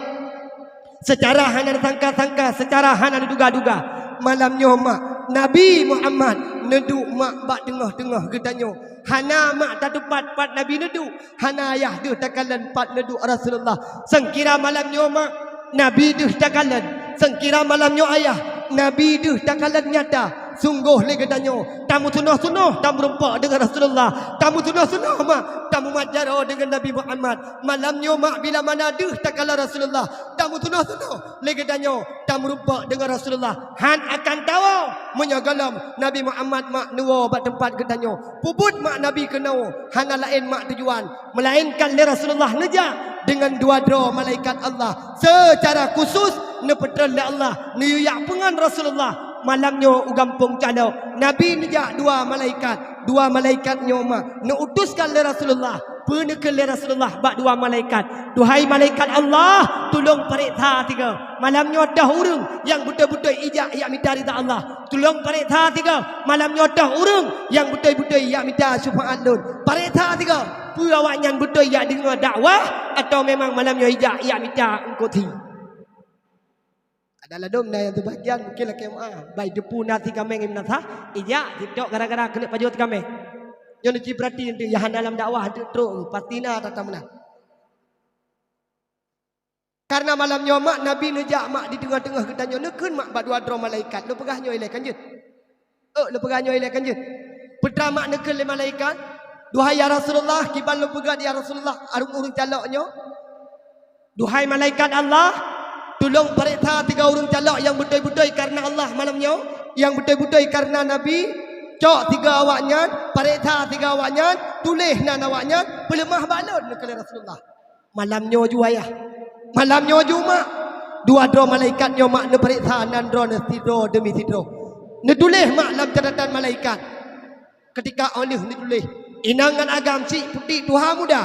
Seucara hana disangka-sangka, seucara hana diduga-duga, malam nyoe mak, Nabi Muhammad neuduek mak bak teungoh-teungoh geutanyoe. Hana mak tatupat pat Nabi neuduek, hana ayah deuh takalon pat neuduek Rasulullah. Seungkira malam nyoe mak, Nabi deuh takalon. Seungkira malam nyoe ayah, Nabi deuh takalon nyata. Sunggoh lé geutanyoe tameusunoh-sunoh tameurumpok deungon Rasulullah. Tameusunoh-sunoh mak, tameumat jaroe deungon Nabi Muhammad. Malam nyoe mak, bila mana deuh takalon Rasulullah, tameusunoh-sunoh lé geutanyoe tameurumpok deungon Rasulullah. Han akan tawoe meunyoe gohlom Nabi Muhammad mak neuwoe bak teumpat geutanyoe. Peubuet mak Nabi keunoe hana laén mak tujuan, meulaénkan lé Rasulullah neujak deungon dua droe malaikat Allah seucara khusus neupeutrön lé Allah neuyue jak peungon Rasulullah malam nyoe u gampông Calok. Nabi neujak dua malaikat, dua malaikat nyoe mak neuutuskan lé Rasulullah. Peue neukheun lé Rasulullah bak dua malaikat, "Duhai malaikat Allah, tulông pareksa sigoe. Malam nyoe toh ureuëng nyang beutôi-beutôi ijak jak mita rida Allah. Tulông pareksa sigoe. Malam nyoe toh ureuëng nyang beutôi-beutôi jak mita syeufaat lôn. Pareksa sigoe, peue awaknyan beutôi jak deungoe dakwah, atawa memang malam nyoe ijak jak mita eungkôt sie?" Ada ladôm na nyang teubagian mungkin lakée meuáh. Bai deupeu na si kaméng meunasah, ijak, TikTok gara-gara keuneuk pajoh si kaméng. Nyoe neuci peurati eunteuk, nyang hana lam dakwah eunteuk trok, pasti na tata meunan. Karena malam nyoe mak, Nabi neujak mak di teungoh-teungoh geutanyoe, neukheun mak bak dua droe malaikat, lôn peugah nyoe ilée kan jeuet. Euk, lôn peugah nyoe ilée kan jeuet. Peue teuma neukheun lé malaikat, "Duhai ya Rasulullah, kiban lôn peugah ya Rasulullah, ureuëng-ureuëng Calok nyoe. Duhai malaikat Allah, tulông pareksa tiga ureuëng Calok nyang beutôi-beutôi kareuna Allah malam nyoe, nyang beutôi-beutôi kareuna Nabi. Cok tiga awaknyan, pareksa tiga awaknyan, Tuléh nan awaknyan, peuleumah bak lôn," neukheun lé Rasulullah. Malam nyoe ju ayah. Malam nyoe ju mak. Dua droe malaikat nyoe mak neupareksa nan droeneuh sidroe deumi sidroe. Neutuléh mak lam catatan malaikat. Keutika óh lheueh neutuléh, inong ngon agam, chik putéh tuha muda,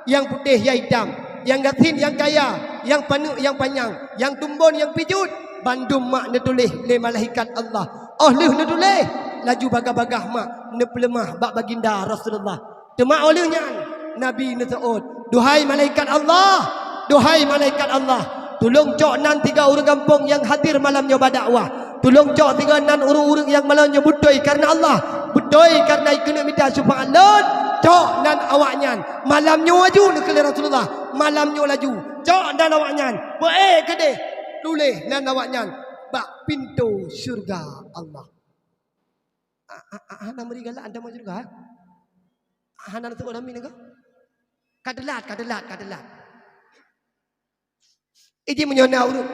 nyang putéh nyang itam, nyang gasien nyang kaya, nyang paneuk nyang panyang, nyang tumbon nyang pijuet, bandum mak neutuléh lé malaikat Allah. Óh lheueh neutuléh, laju bagaih-bagaih mak neupeuleumah bak baginda Rasulullah. Teuma óh lheueh nyan, Nabi neuseuôt, "Duhai malaikat Allah, duhai malaikat Allah, tulông cok nan tiga ureuëng gampông nyang hadir malam nyoe bak dakwah. Tulông cok tiga nan ureuëng-ureuëng nyang malam nyoe beutôi kareuna Allah, beutôi kareuna keuneuk mita syeufaat lôn, cok nan awaknyan malam nyoe laju," neukheun lé Rasulullah. "Malam nyoe laju, cok nan awaknyan, peuék keudeh, tuléh nan awaknyan bak pintoe syeuruga Allah." Ah, ah, ah, hana meuri galak, hana meuri galak. Ah, hana teuôt amin ka? Ka teulat, ka teulat, ka teulat. Iji meunyoe na ureuëng,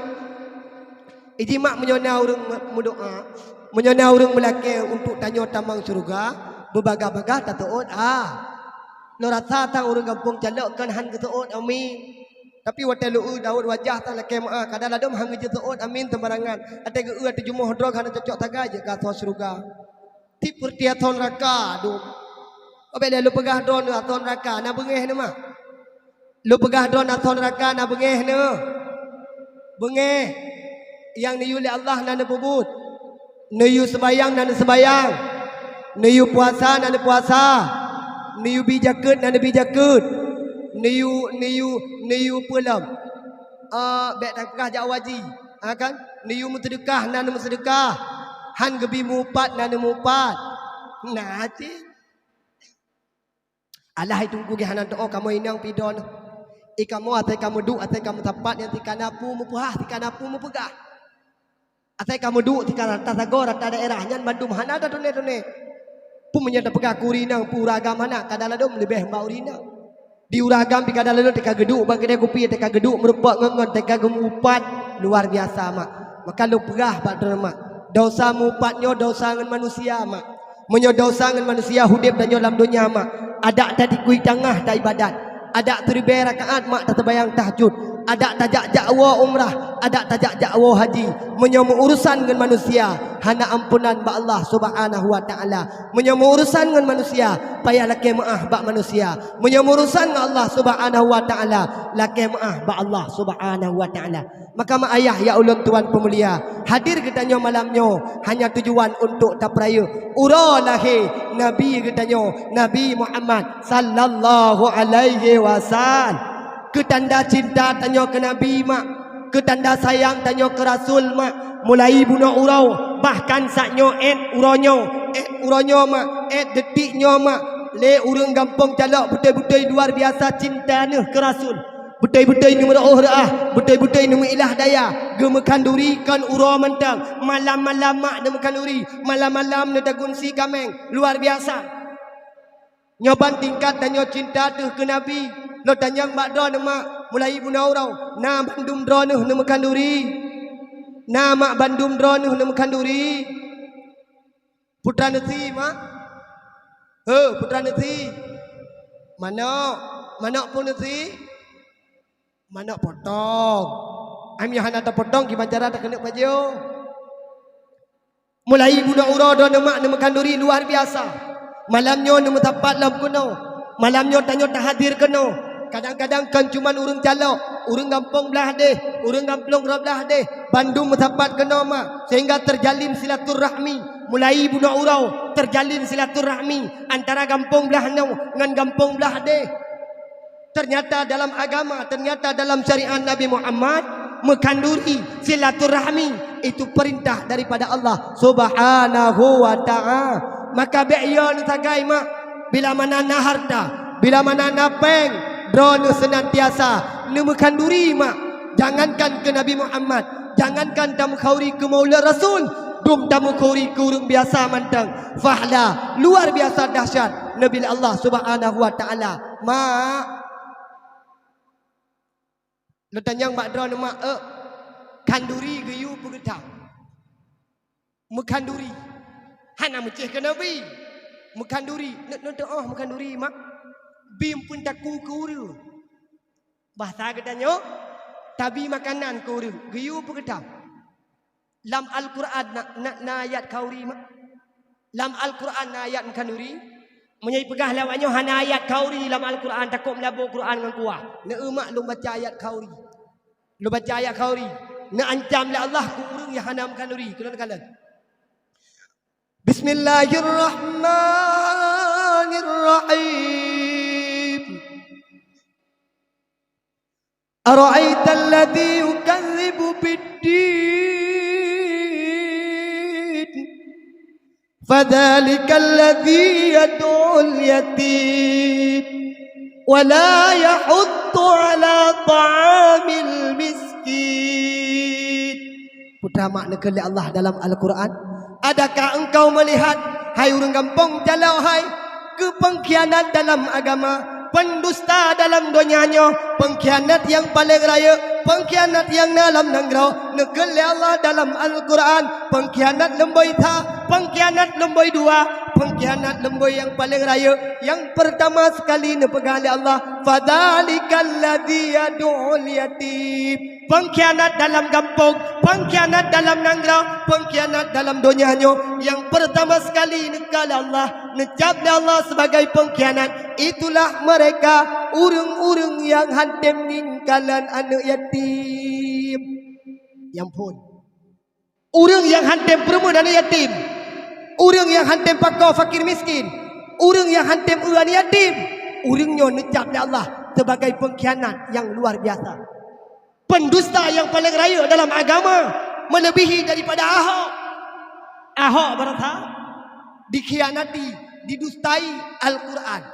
iji mak meunyoe na ureuëng me-, meudoá, meunyoe na ureuëng meulakée untuk tanyoe tamong syeuruga, beubagaih-bagaih tateuôt, ah. Lôn rasa sang ureuëng gampông calok kon han geuteuôt amin. Tapi watée lôn eu daôt wajah sang lakée meuáh, kadang ladôm han geujeuet seuôt amin teumbarangan. Watée geu-eu ateueh jumoh droe hana cocok sagai jeuet keu asoe syeuruga. Tiep peureuti asoe neuraka dum. Obek lé lôn peugah droeneuh asoe neuraka na beungéh neuh mak. Lôn peugah droeneuh asoe neuraka na beungéh neuh. Beungéh. Nyang neuyue lé Allah na neupeubuet. Neuyue seumayang na neuseumayang, neuyue puasa na neupuasa, neuyue bi jakeuet na neubi jakeuet, neuyue, neuyue, neuyue peue lom? Ah, bék tapeugah jak haji, ha kan? Neuyue meuseudeukah na neumeuseudeukah, han geubi meu-upat na neumeu-upat. Na cit. Alah hai Teungku geuh hana teuôt kamoe inong pih droeneuh. I kamoe asai kamoe duek, asai kamoe sapat nyang tika na peue meupeuhah, tika na peue meupeugah. Asai kamoe duek tika rata sagoe, rata daerah nyan bandum hana tatuné-tuné. Peue meunyoe tapeugah keu ureuëng inong, peue ureuëng agam hana, kadang ladôm leubeh bak ureuëng inong. Di ureuëng agam pih kadang ladôm tika geuduek bak keudè kupi, tika geuduek meurumpok ngon-ngon, tika geumeu-upat, luar biasa mak. Maka lôn peugah bak droeneuh mak, desya meu-upat nyoe desya ngon manusia mak. Meunyoe desya ngon manusia udeb tanyoe lam donya mak, adak tatikui tangah taibadat, adak siribèe rakaat mak taseumayang tahajud, adak tajak-jak woe umrah, adak tajak-jak woe haji. Meunyoe meu-urusan ngon manusia, hana ampunan bak Allah Subhanahu wa Ta'ala. Meunyoe meu-urusan ngon manusia, payah lakée meuáh bak manusia. Meunyoe meu-urusan ngon Allah Subhanahu wa Ta'ala, lakée meuáh bak Allah Subhanahu wa Ta'ala. Maka mak ayah nyang ulôn tuan peumulia, hadir geutanyoe malam nyoe hanya tujuan untuk tapeurayeuk uroe lahé Nabi geutanyoe, Nabi Muhammad sallallahu alaihi wasallam. Keu tanda cinta tanyoe keu Nabi mak, keu tanda sayang tanyoe keu Rasul mak, mulai bunoe uroe, bahkan saat nyoe, ét uroe nyoe, ét uroe nyoe mak, ét detik nyoe mak, lé ureuëng gampông Calok beutôi-beutôi luar biasa cinta neuh keu Rasul. Beutôi-beutôi neumeuroh reuah, beutôi-beutôi neumeuilah daya. Geumeukhanduri kon uroe mantong, malam-malam mak neumeukhanduri, malam-malam neutagunsi kaméng. Luar biasa. Nyoe ban tingkat tanyoe cinta teuh keu Nabi. Lôn tanyong bak droeneuh mak, mulai bunoe uroe, na bandum droeneuh neumeukhanduri? Na mak bandum droeneuh neumeukhanduri? Putra neusi mak? He, putra neusi? Manok. Manok peue neusi? Manok potong. Ai meunyoe hana tapotong, kiban cara takeuneuk pajoh? Mulai bunoe uroe droeneuh mak neumeukhanduri luar biasa. Malam nyoe neumeusapat lom keunoe. Malam nyoe tanyoe tahadir keunoe. Kadang-kadang kon cuman ureuëng Calok, ureuëng gampông blah deh, ureuëng gampông rot blah deh, bandum meusapat keunoe mak, sehingga terjalin silaturahmi. Mulai bunoe uroe terjalin silaturahmi antara gampông blah nyoe ngon gampông blah deh. Ternyata dalam agama, ternyata dalam syariat Nabi Muhammad, meukhanduri, silaturahmi, itu perintah daripada Allah Subhanahu wa Ta'ala. Maka bék yo neusagai mak, bila mana na harta, bila mana na péng, droeneuh seunantiasa neumeukhanduri mak. Jangankan keu Nabi Muhammad, jangankan tameukhanduri keu Maulana Rasul, dum tameukhanduri keu ureuëng biasa mantong. Fahla, luar biasa dahsyat Nabi Allah Subhanahu wa Ta'ala. Mak, lôn tanyong bak droeneuh mak, eh, khanduri geuyue peugeutam? Meukhanduri hana meucéh keu Nabi. Meukhanduri, neuk, neuk teu'oh meukhanduri, mak. Bim pun taku keu ureueng. Bahasa geutanyoe, tabi makanan keu ureueng. Geuyue peugeutam. Lam Al-Quran na, na, na ayat khanduri, mak. Lam Al-Quran na ayat meukhanduri. Meunyoe peugah lé awaknyoe hana ayat khanduri lam Al-Quran, takot meulabô Quran ngon kuah. Neu, mak, lôn baca ayat khanduri. Lôn baca ayat khanduri. Neuancam lé Allah keu ureueng nyang hana meukhanduri. Keunoe kalon. Bismillahirrahmanirrahim. Ara'aital ladzi yukazzibu biddin. Fadzalikal ladzi yad'ul yatim. Wa la yahuddu ala ta'amil miskin. Putra mak neukheun lé Allah dalam Al-Quran, "Adakah engkau melihat, hai ureueng gampông, calok hai, keu pengkhianat dalam agama, pendusta dalam donya nyoe, pengkhianat nyang paleng rayeuk, pengkhianat nyang na lam nanggroe?" Neukheun lé Allah dalam Al-Quran, pengkhianat lumboi sa, pengkhianat lumboi dua, pengkhianat lumboi nyang paleng rayeuk. Nyang peurtama sekali neupeugah lé Allah, "Fadzalikal ladzi yad'ul yatim." Pengkhianat dalam gampông, pengkhianat dalam nanggroe, pengkhianat dalam donya nyoe. Nyang peurtama sekali neukheun lé Allah, neucap lé Allah sebagai pengkhianat, itulah mereka ureueng-ureueng nyang han tem ngieng kalon aneuëk yatim. Nyang phon. Ureuëng nyang han tem peureumeun aneuëk yatim, ureuëng nyang han tem pakoe fakir miskin, ureuëng nyang han tem eu aneuëk yatim, ureuëng nyoe neucap lé Allah sebagai pengkhianat nyang luar biasa. Pendusta nyang paleng rayeuk dalam agama, melebihi daripada Ahok. Ahok barasa dikhianati, didustai Al-Quran.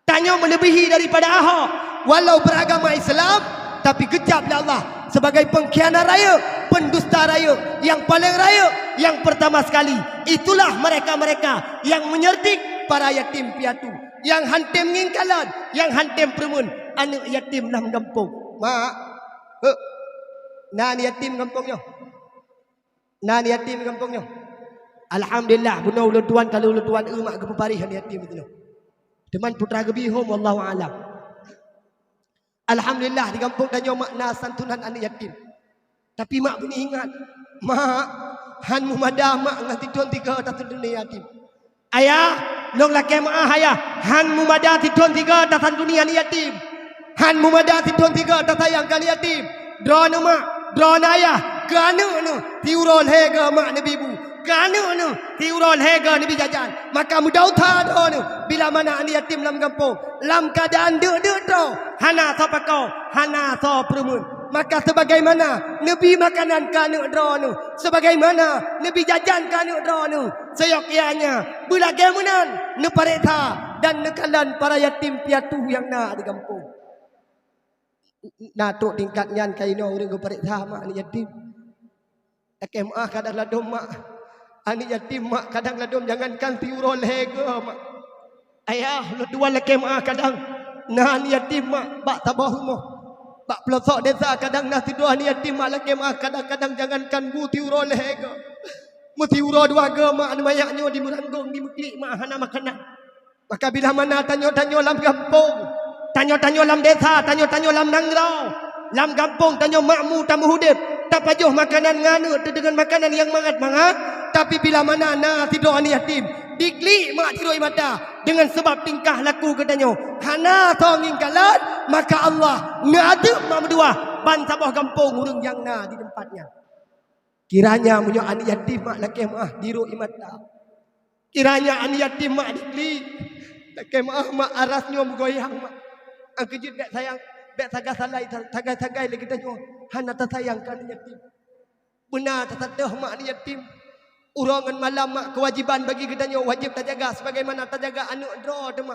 Tanyoe melebihi daripada Ahok. Walau beragama Islam, tapi geucap lé Allah sebagai pengkhianat rayeuk, pendusta rayeuk, nyang paleng rayeuk, nyang peurtama sekali. Itulah mereka-mereka nyang menyerdik para yatim piatu, nyang han tem ngieng kalon, nyang han tem peureumeun aneuëk yatim lam gampông. Mak, heu, na aneuëk yatim gampông nyoe? Na aneuëk yatim gampông nyoe? Alhamdulillah, bunoe ulôn tuan, ka lheueh ulôn tuan eu mak geupeuparéh aneuëk yatim itu. Teuma putra geubi hom, wallahu a'lam. Alhamdulillah, di gampông tanyoe mak na santunan aneuëk yatim. Tapi mak beuingat, mak, han meumada mak ngon sidroe tiga tasantunan yatim. Ayah, lôn lakée meuáh ayah, han meumada sidroe tiga tasantunan yatim. Han meumada sidroe tiga tasayang keu yatim. Droeneuh mak, droeneuh ayah, keu aneuëk neuh siuroe lhée goe mak neubi bu, keu aneuëk neuh siuroe lhée goe neubi jajan. Maka meudausa droeneuh bila mana aneuëk yatim lam gampông, lam keuadaan deuk-deuk droe, hana soe pakoe, hana soe peureumeun. Maka sebagaimana neubi makanan keu aneuëk droeneuh, sebagaimana neubi jajan keu aneuëk droeneuh, siyok ianya beulagée meunan neupareksa dan neukalon para yatim piatu nyang na di gampông. Na trok tingkat nyan ka inoe ureuëng geupareksa mak aneuëk yatim. Lakée meuáh kadang ladôm mak. Aneuëk yatim mak kadang ladôm jangankan siuroe lhée goe mak. Ayah, ulôn tuan lakée meuáh kadang na aneuëk yatim mak bak saboh rumoh. Bak peulosok desa kadang na sidroe aneuëk yatim mak lakée meuáh kadang-kadang jangankan bu siuroe lhée goe. Meusiuroe dua goe mak aneuëk manyak nyoe dimeuranggong dimeuklik mak hana makanan. Maka bila mana tanyoe-tanyoe lam gampông, tanyoe-tanyoe lam desa, tanyoe-tanyoe lam nanggroe, lam gampông tanyoe makmu tameuhudép, tapajoh makanan ngon aneuëk teuh deungon makanan nyang mangat-mangat, tapi bila mana na sidroe aneuëk yatim, diklik mak di rot ie mata deungon sabab tingkah laku geutanyoe hana soe ngieng kalon, maka Allah neuadeueb mak meutuwah ban saboh gampông ureuëng nyang na di teumpat nyan. Kiranya meunyoe aneuëk yatim mak lakée meuáh di rot ie mata, kiranya aneuëk yatim mak diklik, lakée meuáh mak aras nyoe meugoyang mak. Nyang keujeuet bék sayang, bék sagai-sagai, sagai-sagai lé geutanyoe hana tasayang keu aneuëk yatim. Beuna tasatéh mak aneuëk yatim. Uroe ngon malam mak keuwajéban bagi geutanyoe wajéb tajaga sebagaimana tajaga aneuëk droe teuma.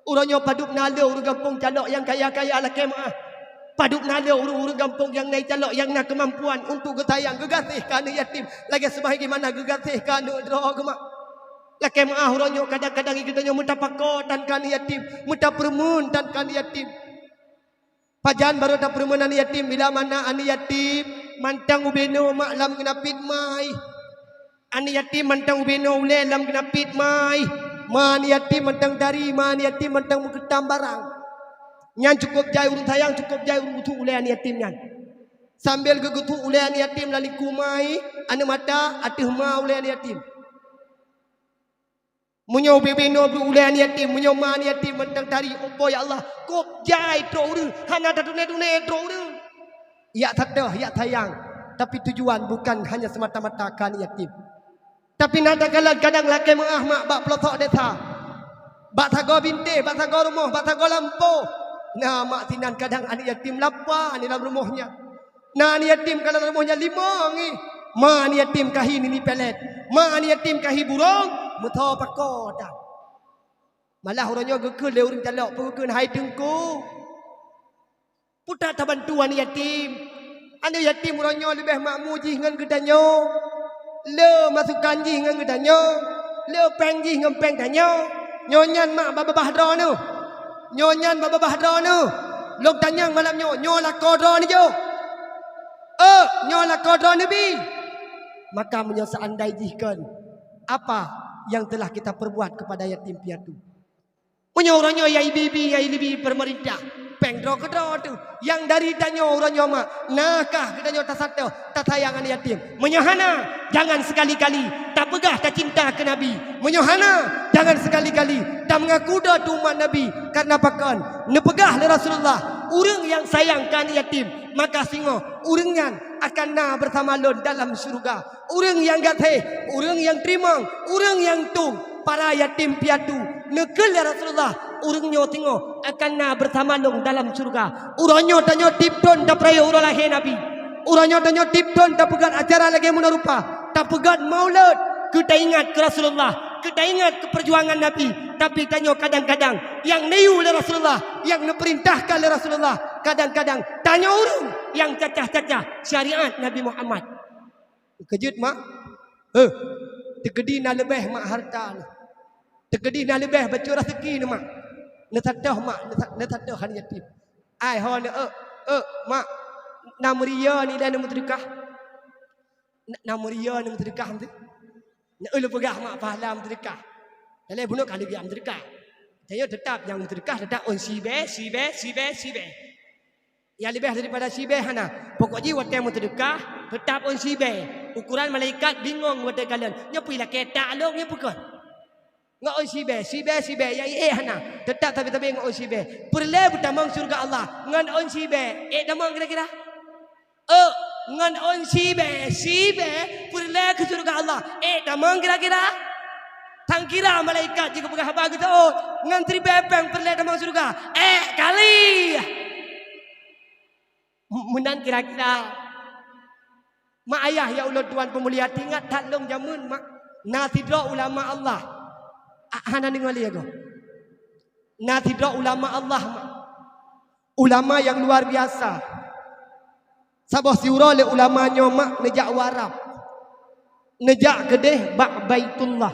Uroe nyoe padub na le ureuëng gampông calok nyang kaya-kaya lakée meuáh. Padub na le ureuëng-ureuëng gampông nyang na calok nyang na keumampuan untuk geusayang, geugaséh keu aneuëk yatim lagée sebagaimana geugaséh keu aneuëk droe geuh mak. Lakée meuáh uroe nyoe kadang-kadang geutanyoe meutapakoe tan keu aneuëk yatim, meutapeureumeun tan keu aneuëk yatim. Pajan barô tapeureumeun aneuëk yatim bila mana aneuëk yatim mantong ubé noe mak lam geunapit mai. Aneuëk yatim mantong ubé noe ulée lam geunapit mai. Ma aneuk yatim mantong tari, ma aneuk yatim mantong meukeutam barang. Nyan cukôp jai ureuëng sayang, cukôp jai ureuëng geuthôk ulée aneuk yatim nyan. Sambil geuthôk ulée aneuk yatim lam likôt ma, aneuk mata ateueh ma ulée aneuk yatim. Meunyoe ubé-bé noe bri ulée aneuk yatim, meunyoe ma aneuk yatim mantong tari, oh Po ya Allah, kôb jai trok ureuëng, hana tatuné-tuné trok ureuëng. Jak satéh, jak sayang, tapi tujuan bukan hanya semata-mata keu aneuk yatim. Tapi na takalon kadang lakée meuáh mak bak peulosok desa, bak sagoe bintéh, bak sagoe rumoh, bak sagoe lampôh. Na mak sinan kadang aneuk yatim lapa aneuk lam rumoh nyan. Na aneuk yatim ka lam rumoh nyan limong ih. Ma aneuk yatim ka hi nini pelet. Ma aneuk yatim ka hi burông, meusoe pakoe tan. Malah uroe nyoe geukheun lé ureuëng calok, peue geukheun, "Hai Teungku, peue tabantu aneuk yatim? Aneuk yatim uroe nyoe leubeh makmu jih ngon geutanyoe. Le masukan jih ngon geutanyoe. Le péng jih ngon péng tanyoe. Nyoe nyan mak babah droeneuh. Nyoe nyan babah droeneuh. Lôn tanyong malam nyoe, nyoe lakoe droeneuh jôh? Eh, nyoe lakoe droeneuh bi?" Maka meunyoe seandai jih kon, apa yang telah kita perbuat kepada yatim piatu? Meunyoe uroe nyoe nyang ibi-ibi, nyang ibi-ibi peumeurintah, péng droe keudroe teuh. Nyang dari tanyoe uroe nyoe mak, na kah geutanyoe tasatéh, tasayang aneuk yatim? Meunyoe hana, jangan sekali-kali tapeugah tacinta keu Nabi. Meunyoe hana, jangan sekali-kali tameungaku droe teuh umat Nabi. Karena pakon? Neupeugah lé Rasulullah, ureuëng nyang sayang keu aneuk yatim, maka singoh ureuëng nyan akan na beusama lôn dalam syeuruga. Ureuëng nyang gaséh, ureuëng nyang teurimong, ureuëng nyang tueng, para yatim piatu. Neukheun lé Rasulullah, ureuëng nyoe singoh akan na beusama lôn dalam syeuruga. Uroe nyoe tanyoe tieb thon tapeurayeuk uroe lahé Nabi. Uroe nyoe tanyoe tieb thon tapeugét acara lagée meunoe rupa, tapeugét maulud, keu taingat keu Rasulullah, keu taingat keu peujuangan Nabi. Tapi tanyoe kadang-kadang nyang neuyue lé Rasulullah, nyang neupeurintahkan lé Rasulullah, kadang-kadang tanyoe ureuëng nyang cacah-cacah syariat Nabi Muhammad. Keujeuet mak? Heh, teukeudi na leubeh mak hareuta nyoe. Teukeudi na leubeh bacut raseuki nyoe mak. Neusatéh mak, neusa-, neusatéh aneuk yatim. Ai ho nyoe, eh, eh, mak, na meuria nilai neumeuseudeukah? Na, na meuria neumeuseudeukah meusti? Na ulôn peugah mak pahala meuseudeukah. Dalam bunoe ka lheueh geujak meuseudeukah. Tanyoe teutap nyang meuseudeukah teutap ôn sibée, sibée, sibée, sibée. Nyang leubeh daripada sibée hana. Pokok jih watée meuseudeukah, teutap ôn sibée. Ukoran malaikat bingong watée kalon. Nyoe peue lakée tak lôn, nyoe peue kon? Ngon ôn sibée, sibée, sibée, nyang ék hana. Teutap sabe-sabe ngon ôn sibée. Peureulée beutamong syeuruga Allah ngon ôn sibée. Ék tamong kira-kira? Eh, ngon ôn sibée, sibée peureulée keu syeuruga Allah. Ék tamong kira-kira? Tangkira malaikat jih geupeugah haba geuseuôt, ngon siribée péng peureulée tamong syeuruga. Ék kali! M-, meunan kira-kira. Mak ayah ya ulôn tuan peumulia, teuingat that lôn jameun mak, na sidroe ulama Allah. A-, hana deungoe lé goe. Na sidroe ulama Allah mak. Ulama nyang luar biasa. Saboh siuroe lé ulama nyoe mak neujak u Arab. Neujak keudeh bak Baitullah.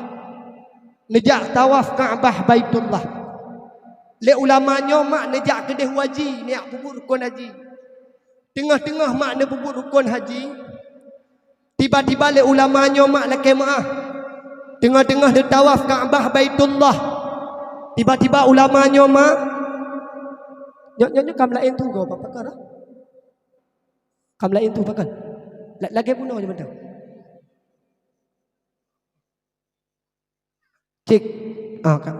Neujak tawaf Ka'bah Baitullah. Lé ulama nyoe mak neujak keudeh u haji, neujak peubuet rukon haji. Teungoh-teungoh mak neupeubuet rukon haji, tiba-tiba lé ulama nyoe mak lakée meuáh. Teungoh-teungoh neutawaf Ka'bah Baitullah, tiba-tiba ulama nyoe mak, nyoe, nyoe, nyoe kam laén tugoe, pakon? Kam laén tugoe, pakon? La-, lagée bunoe nyoe mantong. Cek. Ah, ka.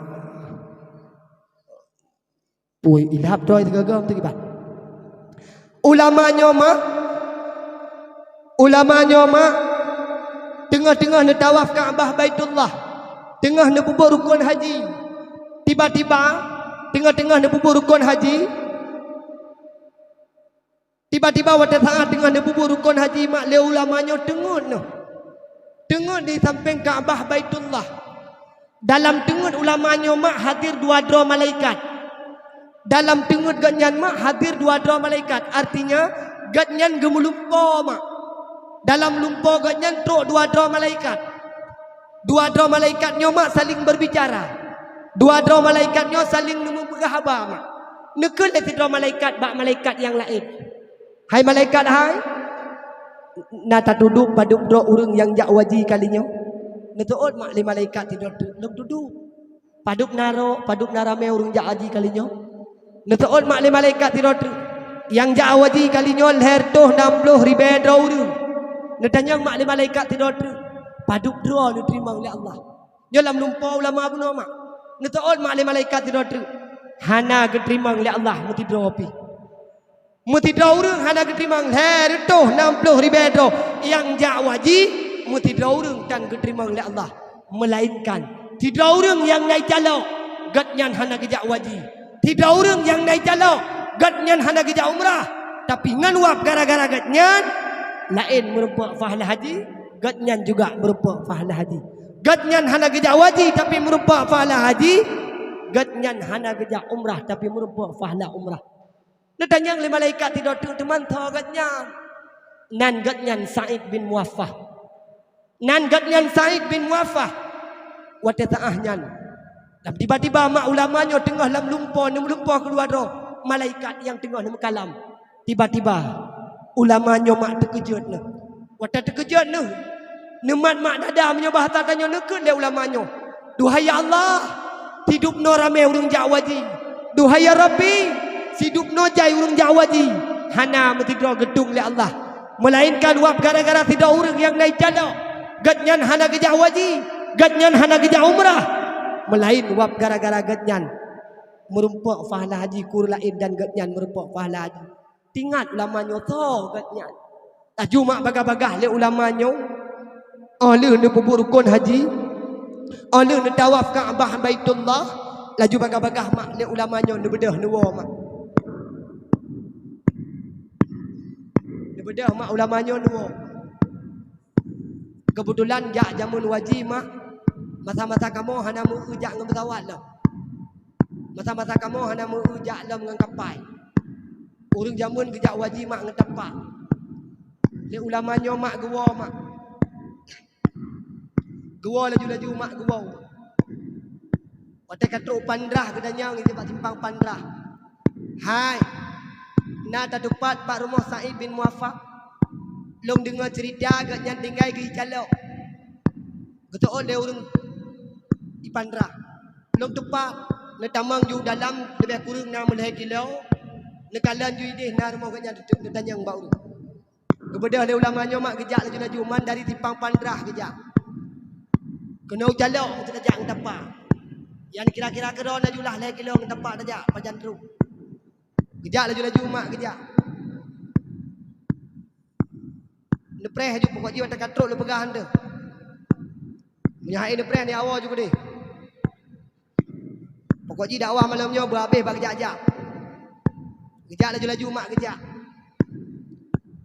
Pui ilap droe teugaga teugibat. Ulama nyoe mak, ulama nyoe mak, teungoh-teungoh neutawaf Ka'bah Baitullah, teungoh neupeubuet rukon haji. Tiba-tiba, teungoh-teungoh neupeubuet rukon haji, tiba-tiba watée saát teungoh neupeubuet rukon haji mak lé ulama nyoe teungeut nyoe. Teungeut di sampéng Ka'bah Baitullah. Dalam teungeut ulama nyoe mak hadir dua droe malaikat. Dalam teungeut gobnyan mak hadir dua droe malaikat. Artinya, gobnyan geumeulumpoe mak. Dalam lumpoe gobnyan trok dua droe malaikat. Dua droe malaikat nyoe mak saling berbicara. Dua droe malaikat nyoe saling neumeupeugah haba mak. Neukheun lé sidroe malaikat bak malaikat nyang laén, "Hai malaikat hai, na tatudub padub droe ureuëng nyang jak u haji kali nyoe?" Neuteuôt mak lé malaikat sidroe teuk, "Lôn tudub." Padub na ro-, padub na ramé ureuëng jak haji kali nyoe? Neuseuôt mak lé malaikat sidroe treuk, "Nyang jak haji kali nyoe lhée reutôh nam ploh ribée droe ureuëng." Neutanyong mak lé malaikat sidroe treuk, "Padub droe neuteurimong lé Allah?" Nyoe lam lumpoe ulama bunoe mak. Neuseuôt mak lé malaikat sidroe treuk, "Hana geuteurimong lé Allah meusidroe pih." Meusidroe ureuëng hana geuteurimong lhée reutôh nam ploh ribée droe nyang jak haji, meusidroe ureuëng tan geuteurimong lé Allah, meulainkan sidroe ureuëng nyang na icalok, gobnyan hana geujak haji. Sidroe ureuëng nyang na icalok, gobnyan hana geujak umrah, tapi ngon wab gara-gara gobnyan laén meurumpok pahala haji, gobnyan juga meurumpok pahala haji. Gobnyan hana geujak haji tapi meurumpok pahala haji, gobnyan hana geujak umrah tapi meurumpok pahala umrah. Neutanyong lé malaikat sidroe treuk, "Teuma soe gobnyan?" "Nan gobnyan Said bin Muaffah." "Nan gobnyan Said bin Muaffah." Watée saát nyan, lam tiba-tiba mak ulama nyoe teungoh lam lumpoe, neumeulumpoe keudua droe, malaikat nyang teungoh neumeukalam. Tiba-tiba ulama nyoe mak teukeujot neuh. Watée teukeujot neuh, neumat mak dada meunyoe bahasa tanyoe, neukheun lé ulama nyoe, "Duhai ya Allah, sidubnoe ramé ureuëng jak haji. Duhai ya Rabbi, sidubnoe jai ureuëng jak haji, hana meusidroe geudong lé Allah, meulainkan wab gara-gara sidroe ureuëng nyang na icalok, gobnyan hana geujak haji, gobnyan hana geujak umrah, meulaén wab gara-gara gobnyan meurumpok pahala haji keu ureuëng laén dan gobnyan meurumpok pahala haji." Teuingat ulama nyoe soe gobnyan. Laju mak bagah-bagah lé ulama nyoe, óh lheueh neupeubuet rukon haji, óh lheueh neutawaf Ka'bah Baitullah, laju bagah-bagah mak lé ulama nyoe neubeudôh neuwoe mak. Neubeudôh mak ulama nyoe neuwoe. Keubeutulan jak jamén haji mak, masa-masa kamoe hana meu-eu jak ngon peusawat lom. Masa-masa kamoe hana meu-eu jak lom ngon kapai. Ureuëng jamén geujak haji mak ngon tapak. Lé ulama nyoe mak geuwoe mak. Geuwoe laju-laju mak geuwoe. Watée ka trok Pandrah geutanyong, ijak bak simpang Pandrah. "Hai, na tateupat bak rumoh Said bin Muaffah? Lôn deungoe ceurita gobnyan tinggai geuicalok." Geuseuôt lé ureuëng di Pandrah. Lôn teupat, neutamong ju dalam leubeh kureueng na meulhée kilo, neukalon ju idéh na rumoh gobnyan, neutanyong bak ureuëng. Geubeudôh lé ulama nyoe mak geujak laju-laju, man dari simpang Pandrah geujak. Keunoe calok untuk tajak ngon tapak. Nyang kira-kira keudroe laju lah lhée kilo ngon tapak tajak pajan trok. Geujak laju-laju mak geujak. Neupreh ju pokok jih watée ka trok lé peugah han teuh. Meunyoe hai neupreh ni awoe ju keudeh. Pokok jih dakwah malam nyoe beuhabéh bak geujak-jak. Geujak laju-laju mak geujak.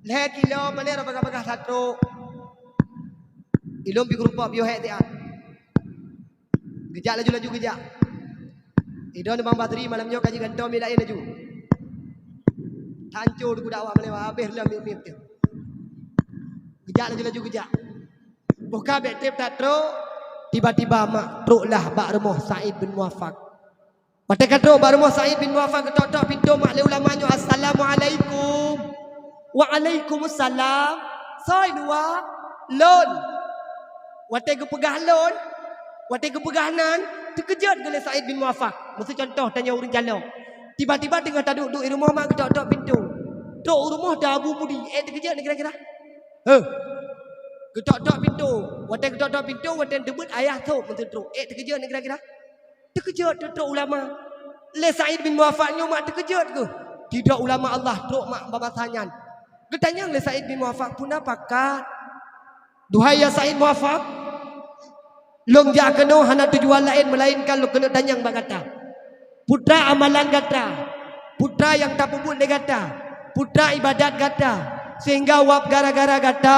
Lhée kilo pané rot bagah-bagah satrok. Ilôn pi geurumpok piôh hék siat. Geujak laju-laju geujak. Idon Bang Basri malam nyoe ka jigantoe mi laén laju. Hancô teungku dakwah malam habéh lom miet-miet teuh. Geujak laju-laju geujak. Boh ka bék treb that trok, tiba-tiba mak trok lah bak rumoh Said bin Muaffaq. Watée ka trok bak rumoh Said bin Muaffaq, geutok-tok pintoe mak lé ulama nyoe, "Assalamualaikum." "Waalaikumsalam." "Soe i luwa?" "Lôn." Watée geupeugah lôn, watée geupeugah nan, teukeujot geuh lé Said bin Muaffaq. Meuseu contoh tanyoe ureuëng calok. Tiba-tiba teungoh taduek-duek i rumoh mak, geutok-tok pintoe. Trok u rumoh da Abu Mudi, ék teukeujot neuh kira-kira? Heuh. Geutok-tok pintoe. Watée geutok-tok pintoe, watée teubiet ayah sôb meuseu trok. Ék teukeujot neuh kira-kira? Teukeujot teutrok ulama. Lé Said bin Muaffaq nyoe mak teukeujot geuh. Sidroe ulama Allah trok mak bak masa nyan. Geutanyong lé Said bin Muaffaq, "Peue na pakat?" "Duhai ya Said Muaffaq, lôn jak keunoe hana tujuan laén meulainkan lôn keuneuk tanyong bak gata. Peue treuk amalan gata, peue treuk nyang tapeubuet lé gata, peue treuk iébadat gata, seuhingga wab gara-gara gata,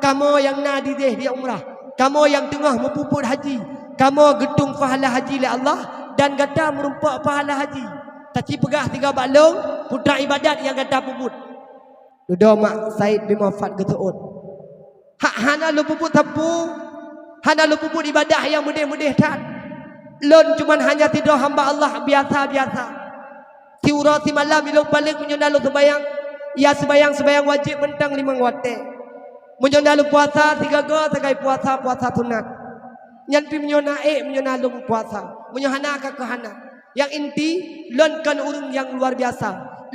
kamoe nyang na di déh di umrah, kamoe nyang teungoh meupeubuet haji, kamoe geutueng pahala haji lé Allah dan gata meurumpok pahala haji. Taci peugah sigoe bak lôn, peue treuk iébadat nyang gata peubuet." Dudoe mak Said bin Muaffaq geuseuôt. "Hak hana lôn peubuet sapeue, hana lôn peubuet iébadat nyang meudeh-meudeh that. Lôn cuman hanya sidroe hamba Allah biasa-biasa. Siuroe simalam ilôn paleng meunyoe na lôn seumayang, ya seumayang-seumayang wajéb mantong limong watée. Meunyoe na lôn puasa sigoe-goe sagai puasa-puasa sunat. Nyan pih meunyoe na ék, meunyoe na lôn puasa. Meunyoe hana ka keuh hana. Nyang inti, lôn kon ureuëng nyang luar biasa.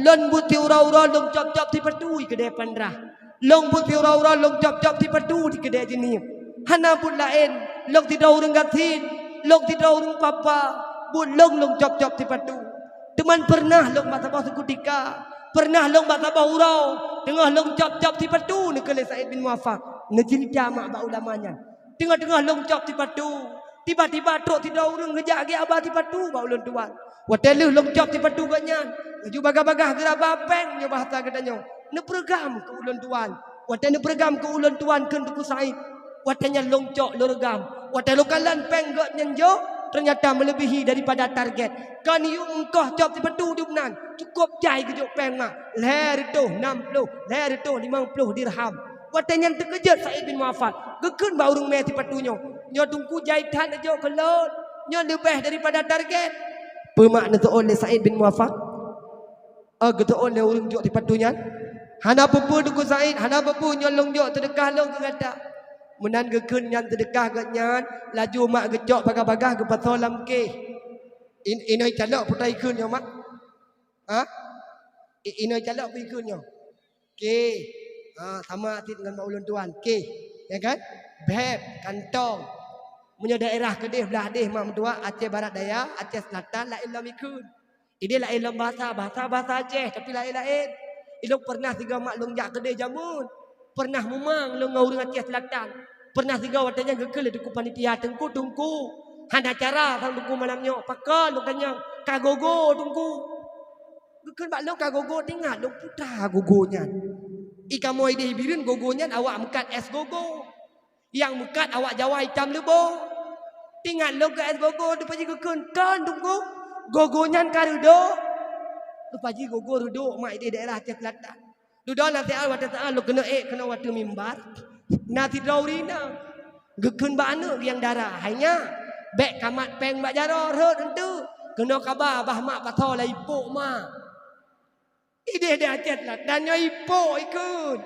Lôn buet siuroe-uroe lôn cop-cop sipatu di keudè Pandrah. Lôn buet siuroe-uroe lôn cop-cop sipatu di keudè Jeunieb. Hana buet laén, lôn sidroe ureuëng gasien, lôn sidroe ureuëng papa, buet lôn lôn cop-cop sipatu. Teuma peureunah lôn bak saboh seukutika, peureunah lôn bak saboh uroe, teungoh lôn cop-cop sipatu, neukheun lé Said bin Muwaffaq, neuceurita mak bak ulama nyan. Teungoh-teungoh lôn cop sipatu, tiba-tiba trok sidroe ureuëng geujak geuhaba sipatu bak ulôn tuan. Watée lheueh lôn cop sipatu gobnyan, laju bagaih-bagaih geuraba péng, nyoe bahasa geutanyoe, neupeureugam keu ulôn tuan. Watée neupeureugam keu ulôn tuan kheun Teungku Said, watée nyan lôn cok lôn reugam. Watée lôn kalon péng gobnyan jok, teunyata meuleubihi daripada target. Kon yum koh cop sipatu di bunan, cukôp jai geujok péng mak, lhée reutôh nam ploh, lhée reutôh limong ploh dirham. Watée nyan teukeujot Said bin Muwaffaq, geukheun bak ureuëng mé sipatu nyoe, "Nyoe Teungku jai that neujok keu lôn, nyoe leubeh daripada target." Peue mak neuseuôt lé Said bin Muwaffaq? Oh, geuseuôt lé ureuëng jok sipatu nyan, "Hana peue-peue Teungku Said, hana peue-peue, nyoe lôn jok seudeukah lôn keu gata." Meunan geukheun nyan seudeukah gobnyan, laju mak geucok bagaih-bagaih geupasoe lam kéh. In-, inoe calok peue ikheun nyoe mak? Ha? I-, inoe calok peue ikheun nyoe? Kéh. Ha, sama cit ngon bak ulôn tuan. Kéh. Ya kan? Bheb, kantong. Meunyoe daerah keudeh blah deh mak meutuah, Aceh Barat Daya, Aceh Selatan, laén lom ikheun. Ideh laén lom bahasa, bahasa, bahasa Aceh, tapi laén-laén. Ilôn peureunah sigoe mak lôn jak keudeh jameun. Peureunah mumang lôn ngon ureuëng Aceh Selatan. Peureunah sigoe watée nyan geukheun lé teungku panitia, "Teungku, teungku, hana cara sang teungku malam nyoe." "Pakon?" lôn tanyong. "Ka gogo, teungku." Geukheun bak lôn ka gogo, teuingat lôn peue gogo nyan. I kamoe ideh Bireuen gogo nyan awak meukat és gogo. Nyang meukat awak Jawa itam leubo. Teuingat lôn keu és gogo, teupeu jih geukheun, "Kon, teungku, gogo nyan ka reudok." Teupeu jih gogo reudok mak ideh daerah Aceh Selatan. Dudoe na siat watée saát lôn keuneuk ék keunoe u ateueh mimbar. Na sidroe ureuëng inong geukheun bak aneuëk nyang dara, "Hai nyak, bék kamat péng bak jaroe rhot eunteuk. Keunoe kaba bah mak pasoe lam ipok mak." Ideh di Aceh Selatan nyoe ipok ikheun.